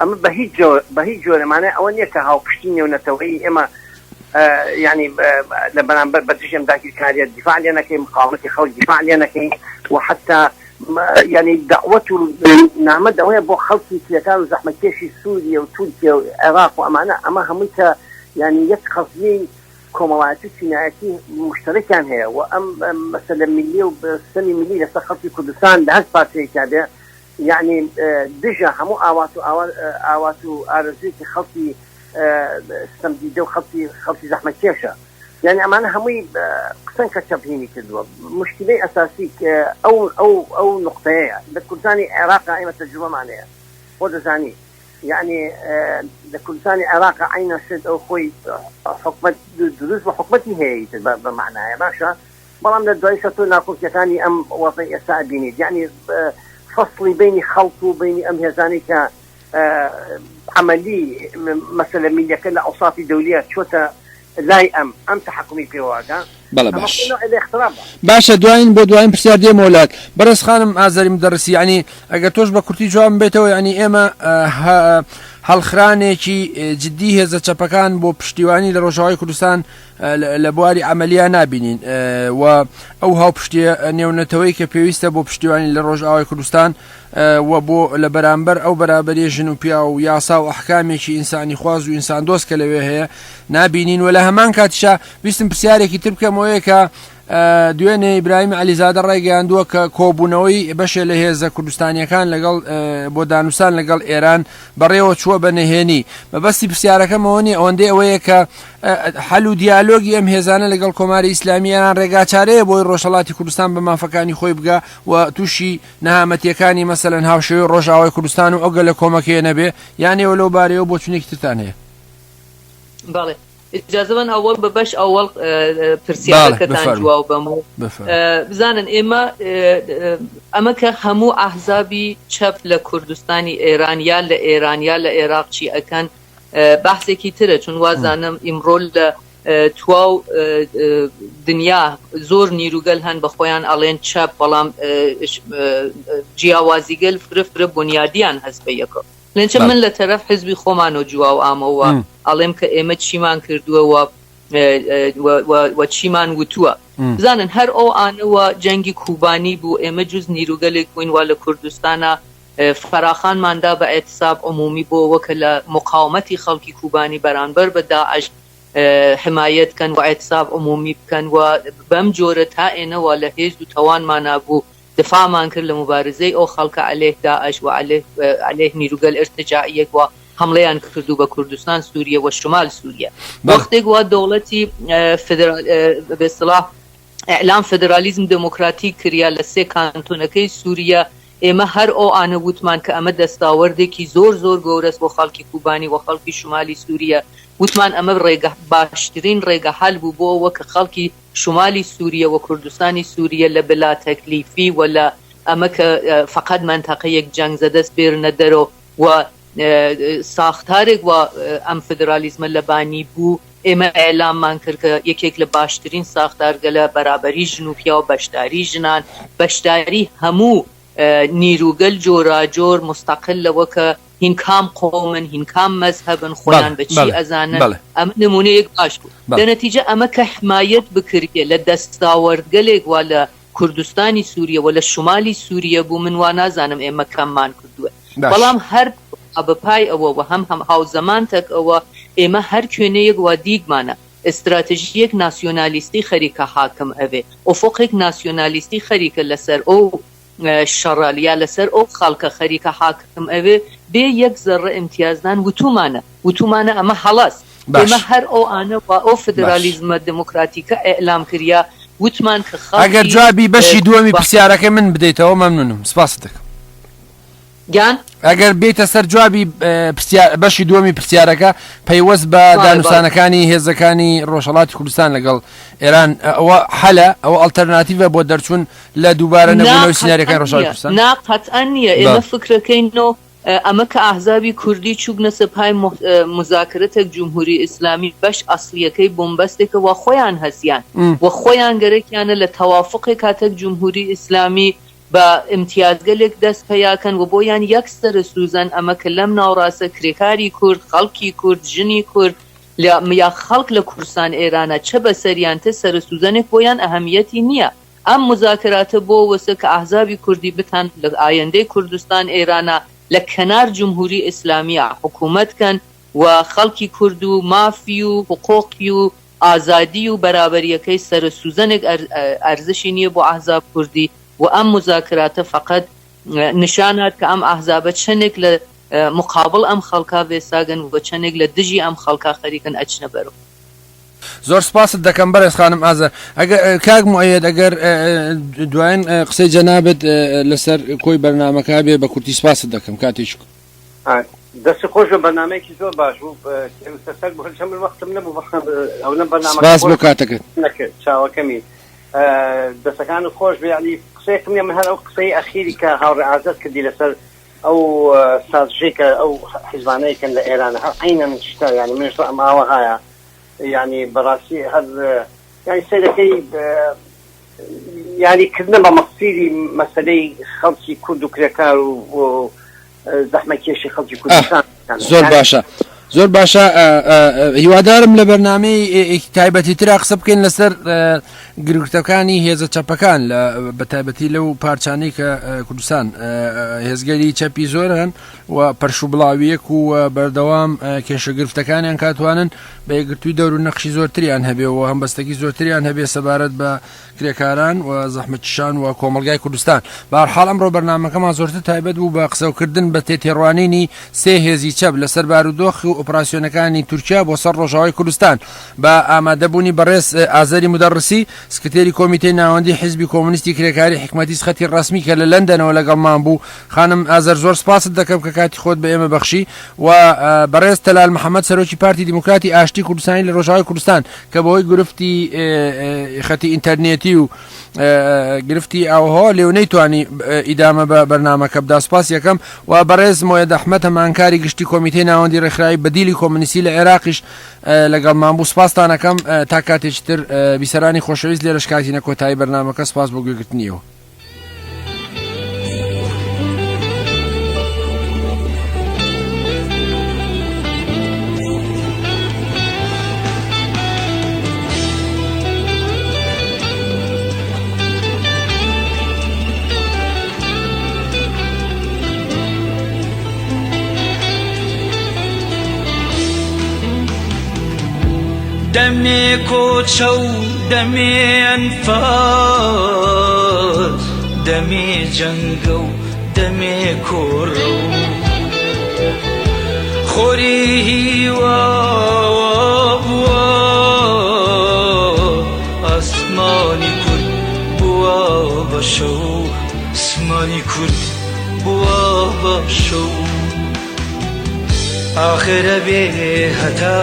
ئەمە بە هیچ جۆر بە هیچ جۆرێ مانای ئەوە نییە کە هاوپشتی نێونەتەوەیی ئێمە یانی لە بەرامبەر بە دژی ئەم داگیرکارییە دیفاع لێ نەکەین، مقاومەتی خەڵک دیفاع لێ نەکەین و حەتا یانی دەعوەت و نامە ئەوەیە بۆ خەڵکی کرێکار و زەحمەتکێشی سووریە و تورکیە و عێراق و ئەمانە ئەمە هەمووی کە یانی یەک قەزیەی کۆمەڵایەتی و چینایەتی موشتەرەکیان هەیە و ئەم مەسەلە میللی و ستەمی میللی لەسەر خەڵکی کوردستان لە هەر پارچەیەکیا بێ یانی دژە هەموو ئاوات و ئاوات و ئارەزوویەکی خەڵکی ستەمدیدە و خەڵکی خەڵکی زەحمەتکێشە یانی ئەمانە هەمووی قسەن کە چەپ هینی کردووە موشکیلەی ئەساسی ئەو ئەو ئەو نوقتەیەیە لە کوردستانی عێراق ئێمە تەجروبەمان هەیە خۆ دەزانی یعنی لە کوردستانی عێراق عینە شت ئەو خۆی حکومەت دروست بە حکومەتی هەیە ئیتر بە معنایە باشە بەڵام لە دوایشە تۆ ناکۆکیەکانی ئەم وەزعی ئێستا ئەبینیت یعنی فەسڵی بینی خەڵک و بینی ئەم هێزانەی کە عەمەلی مەسەلە میلەکە لە ئەوساتی دەولیە چۆتە لای ئەم ئەم تەحەکومی پێوەکە
بەڵێ باش باشە دوایین بۆ دوایین پرسیار دێمەوە لات بەڕێز خانم ئازەری مدەڕسی یعنی ئەگەر تۆش بە کورتی جوابم بێتەوە یعنی ئێمە هەڵخرانێکی جدی هێزە چەپەکان بۆ پشتیوانی لە ڕۆژاوای کوردستان لە بواری عملیە نابینین و ئەو هاوپشتیە نێونەتەوەی کە پێویستە بۆ پشتیوانی لە ڕۆژاوای کوردستان و بۆ لە بەرامبەر ئەو بەرابەریە ژن و پیاو و یاسا و ئەحکامێکی ئینسانی خواز و ئینسان دۆست کە لەوێ هەیە نابینین و لە هەمان کاتیشا ویستم پرسیارێکی تر بکەم ئەوەیە کە دوێنێ ئیبراهیم عەلیزادە ڕایگەیاندووە کە کۆبوونەوەی بەشێ لە هێزە کوردستانیەکان لەگەڵ بۆ دانوسان لەگەڵ ئێران بەڕێوە چووە بە نهێنی مەبەستی پرسیارەکەمەوە نیە ئەوەندەی ئەوەیە کە حەل و دیالۆگی ئەم هێزانە لەگەڵ کۆماری ئیسلامی ئێران ڕێگاچارەیە بۆی ڕۆژهەڵاتی کوردستان بە مافەکانی خۆی بگا و تووشی نەهامەتیەکانی مەسەلەن هاوشێوەی ڕۆژئاوای کوردستان و ئەو گەلە کۆمەکەیە نەبێ یان ئێوە لەو بارەیەوە بۆچونێکی ترتان هەیە؟
بەڵێ ئیجازە بەن ئەوەڵ بە بەش ئەوەڵ
بەڵێ
پرسیارەکەتان
بفەرموو
جواو بەم و
بفەرموو.
بزانن ئێمە ئەمە کە هەموو ئەحزابی چەپ لە کوردستانی ئێران یا لە ئێران یا لە عێراق چی ئەکەن بەحسێکی ترە چون وازانم ئیمڕۆ لە. تواو دنیا زۆر نیروگەل هەن بە خۆیان ئەڵێن چەپ بەڵام جیاوازیگەل فرە فرە بونیادیان هەس بە یەکەوە. لەنچە من لە تەرەف حزبی خۆمانەوە جواو ئامەوە ئەڵێم کە ئێمە چیمان کردووە و و چیمان وتووە. بزانن هەر ئەو ئانەوە جەنگی کوبانی بوو ئێمە جوز نیروگەلێک بووین وا لە کوردستانا فەراخانمان دا بە ئیعتساب عمومی بۆ وە کە لە موقاومەتی خەڵکی کوبانی بەرانبەر بە داعش حمایەت کەن و ئیعتساب عمومی بکەن و بەم جۆرە تا ئێنەوە لە هێز و تەوانمانا بوو دفاعمان کرد لە موبارزەی ئەو خەڵکە عەلەیه داعش و عەلەیه نیروگەل ئرتجاعیەک و حەملەیان کردو بە کوردستان سوریە و شمال سوریە وەختێک وا دەوڵەتی فدرال بە اصطلاح ئیعلام فدرالیزم دموکراتیک کریا لە سێ کانتۆنەکەی سوریە ئێمە هەر ئەو ئانە وتمان کە ئەمە دەستاوەردێکی زۆر زۆر گەورەس بۆ خەڵکی کوبانی و خەڵکی شمالی سوریە وتمان ئەمە ڕێگە باشترین ڕێگە حەل بوو بۆ ئەوە کە خەڵکی شمالی سوریە و کوردستانی سوریە لە بلا تەکلیفی و لە ئەمە کە فەقەت مەنتەقەیەک جەنگ زەدەس بێرنە دەرۆ و ساختارێک وا ئەم فدرالیزمە لە بانی بوو، ئێمە ئیعلاممان کرد کە یەکێک لە باشترین ساختارگەلە، بەرابەری ژن و پیاو، بەشداری ژنان، بەشداری هەموو نیروگەل جۆراجۆر موستەقل لەوە کە هین کام قەومن، هین کام مەزهەبن، خۆیان بە چی ئەزانن، ئەمە نموونەیەک باش بوو. لە نەتیجە ئەمە کە حمایەت بکریێ لە دەستاوەردگەلێک وا لە کوردستانی سووریە و لە شومالی سووریە بوو، من وا نازانم ئێمە کەممان کردووە. بەڵام هەر بە پای ئەوە و هەم هەم هاوزەمان تەک ئەوە ئێمە هەر کوێنەیەک وا دیگمانە ئستراتژییەک ناسیۆنالیستی خەریکە حاکم ئەبێ، ئوفوقێک ناسیۆنالیستی خەریکە لەسەر ئەو شەڕە یا لەسەر ئەو خەڵکە خەریکە حاکم ئەبێ، بێ یەک زەڕە ئیمتیازدان وتوومانە وتوومانە ئەمە هەڵەس. ئێمە هەر ئەو ئانە وا ئەو فدرالیزمە دموکراتیکە ئیعلام کریا وتمان کە خەڵکی.
ئەگەر جوابی بەشی دووەمی پرسیارەکەی من بدەیتەوە مەمنونم سپاست دەکەم.
گیان؟
ئەگەر بێیتە سەر جوابی پرسیار بەشی دووەمی پرسیارەکە پەیوەست بە دانوسانەکانی هێزەکانی ڕۆژهەڵاتی کوردستان لەگەڵ ئێران ئەوە حەلە ئەوە ئەڵتەرناتیڤە بۆ دەرچوون لە دووبارە نەبوونەوەی سیناریۆکانی ڕۆژهەڵاتی کوردستان؟
نا قەتعەن نییە ئێمە فکرەکەین و ئەمە کە ئەحزابی کوردی چووگنەسە پای موزاکرە تەک جمهوری ئیسلامی بەش ئەسڵیەکەی بنبەستێکە وا خۆیان هەسیان و خۆیان گەرەکیانە لە تەوافوقێکا تەک جمهوری ئیسلامی بە ئیمتیازگەلێک دەست پەیا کەن و بۆیان یەک سەرە سوزەن ئەمە کە لەم ناوڕاسە کرێکاری کورد خەڵکی کورد ژنی کورد لە یا خەڵک لە کوردستان ئێرانە چە بەسەریان تێ سەرە سوزەنێک بۆیان ئەهەمیەتی نیە ئەم موزاکراتە بۆ وەسە کە ئەحزابی کوردی بتان لە ئایەندەی کوردستان ئێرانا لە کەنار جمهوری ئیسلامیا حکومەت کەن و خەڵکی کورد و مافی و حقوقی و ئازادی و بەرابەریەکەی سەرە سوزەنێک ئەرزشی نیە بۆ ئەحزاب کوردی و ئەم موزاکراتە فەقەت نشانات کە ئەم ئەحزابە چەنێک لە مقابڵ ئەم خەڵکا ڤێساگن و چەنێک لە دژی ئەم خەڵکا خەریکن ئەچنە بەرەو.
زۆر سپاست دەکەم بەڕێز خانم ئازەر. ئەگەر کاک موئەیەد ئەگەر دوایین قسەی جەنابت لەسەر کۆی بەرنامەکە بێ بە کورتی سپاست دەکەم کاتێکی
دەست خۆش بە بەرنامەیەکی زۆر باش بوو سەر بۆ من وەختم نەبوو ئەو نە بەرنامەکە
سپاس بۆ کاتەکەت
نەکرد چاوەکەمی دەستەکانت خۆش بێ یعنی قسەیەکم نییە من هەر ئەو قسەی ئەخیری کە هاوڕێ ئازەر کردی لەسەر ئەو سازشەی کە ئەو حیزبانەی کەن لە ئێران هەر عەینەن شتە یعنی منیش ڕەئم ئاوەهایە یعنی بەڕاستی هەر یعنی سەیرەکەی یاری کردنە بە مەسیری مەسەلەی خەڵکی کورد و کرێکار و زەحمەتکێشی خەڵکی کوردستان.
زۆر باشە زۆر باشە هیوادارم لە بەرنامەی تایبەتی ترا قسە بکەین لەسەر گرفتەکانی هێزە چەپەکان لە بەتایبەتی لەو پارچانەی کە کوردستان هێزگەری چەپی زۆر هەن و پەرش و بڵاویەک و بەردەوام کێشە گرفتەکانیان کاتوانن بە یەکگرتووی دەور و نەخشی زۆرتریان هەبێ و هەمبەستەکی زۆرتریان هەبێ سەبارەت بە کرێکاران و زەحمەتکیشان و کۆمەڵگای کوردستان. بەهەرحاڵ ئەمڕۆ بەرنامەکەمان زۆرتر تایبەت بوو بە قسەوکردن بە تێتێڕوانینی سێ هێزی چەپ لەسەر بارودۆخ و ئۆپراسیۆنەکانی تورکیا بۆ سەر ڕۆژاوای کوردستان بە ئامادەبوونی بەڕێز ئازەری مودەڕسی سکرتێری کۆمیتەی ناوەندی حیزبی کۆمۆنیستی کرێکاری حیکمەتیس خەتی ڕەسمی کە لە لەندەنەوە لەگەڵمان بوو. خانم ئازەر زۆر سپاست دەکەم کە کاتی خۆت بە ئێمە بەخشی و بەڕێز تەلال محەمەد سەرۆکی پارتی دیموکراتی ئاشتی کوردستانی لە ڕۆژاوای کوردستان کە بەهۆی گرفتی خەتی ئینتەرنێتی و گرفتی ئاوهەوا لێو نەیتوانی ئیدامە بە بەرنامەکە بدا سپاس یەکەم و بەڕێز مۆیەد ئەحمەد هەمانکاری گشتی کۆمیتەی ناوەندی ڕێکخراوی. بەدیلی کۆمنیستی لە عێراقیش لەگەڵمان بوو سپاستان ئەکەم تا کاتێکی تر بیسەرانی خۆشەویست لێرەش کاتینە کۆتایی بەرنامەکە سپاس بۆ گوێگرتنیەوە.
دەمێ کۆچە و دەمێ ئەنفال دەمێ جەنگە و دەمێ کۆڕە و خۆری هیوا بووە ئاسمانی کورد بووە بە شەو ئاسمانی کورد بووە بە شەو ئاخر ئەبێ هەتا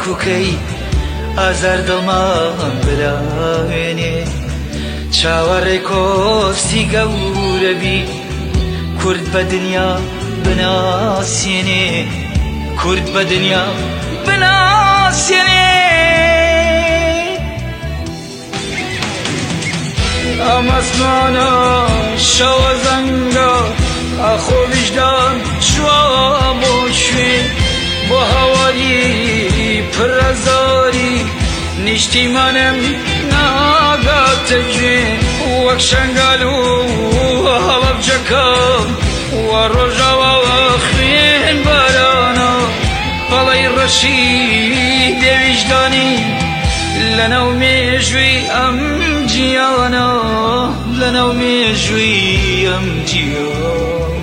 کوکەی ئازار دڵمان براوێنێ چاوەڕێ کۆستی گەورە بی کورد بە دنیا بناسێنێ کورد بە دنیا بناسێنێ. ئەم ئەسمانە شەوە زەنگە ئاخۆ ویژدان چووە بۆ کوێ بۆ هاواری پڕەزاری نیشتیمانم ناگاتە گوێ وەک شەنگال و هەڵەبجەکە و ڕۆژاوا خوێن بارانە پەڵەی ڕەشی بێویژدانی لەناو مێژووی ئەم جیهانە لەناو مێژووی ئەم جیهانە.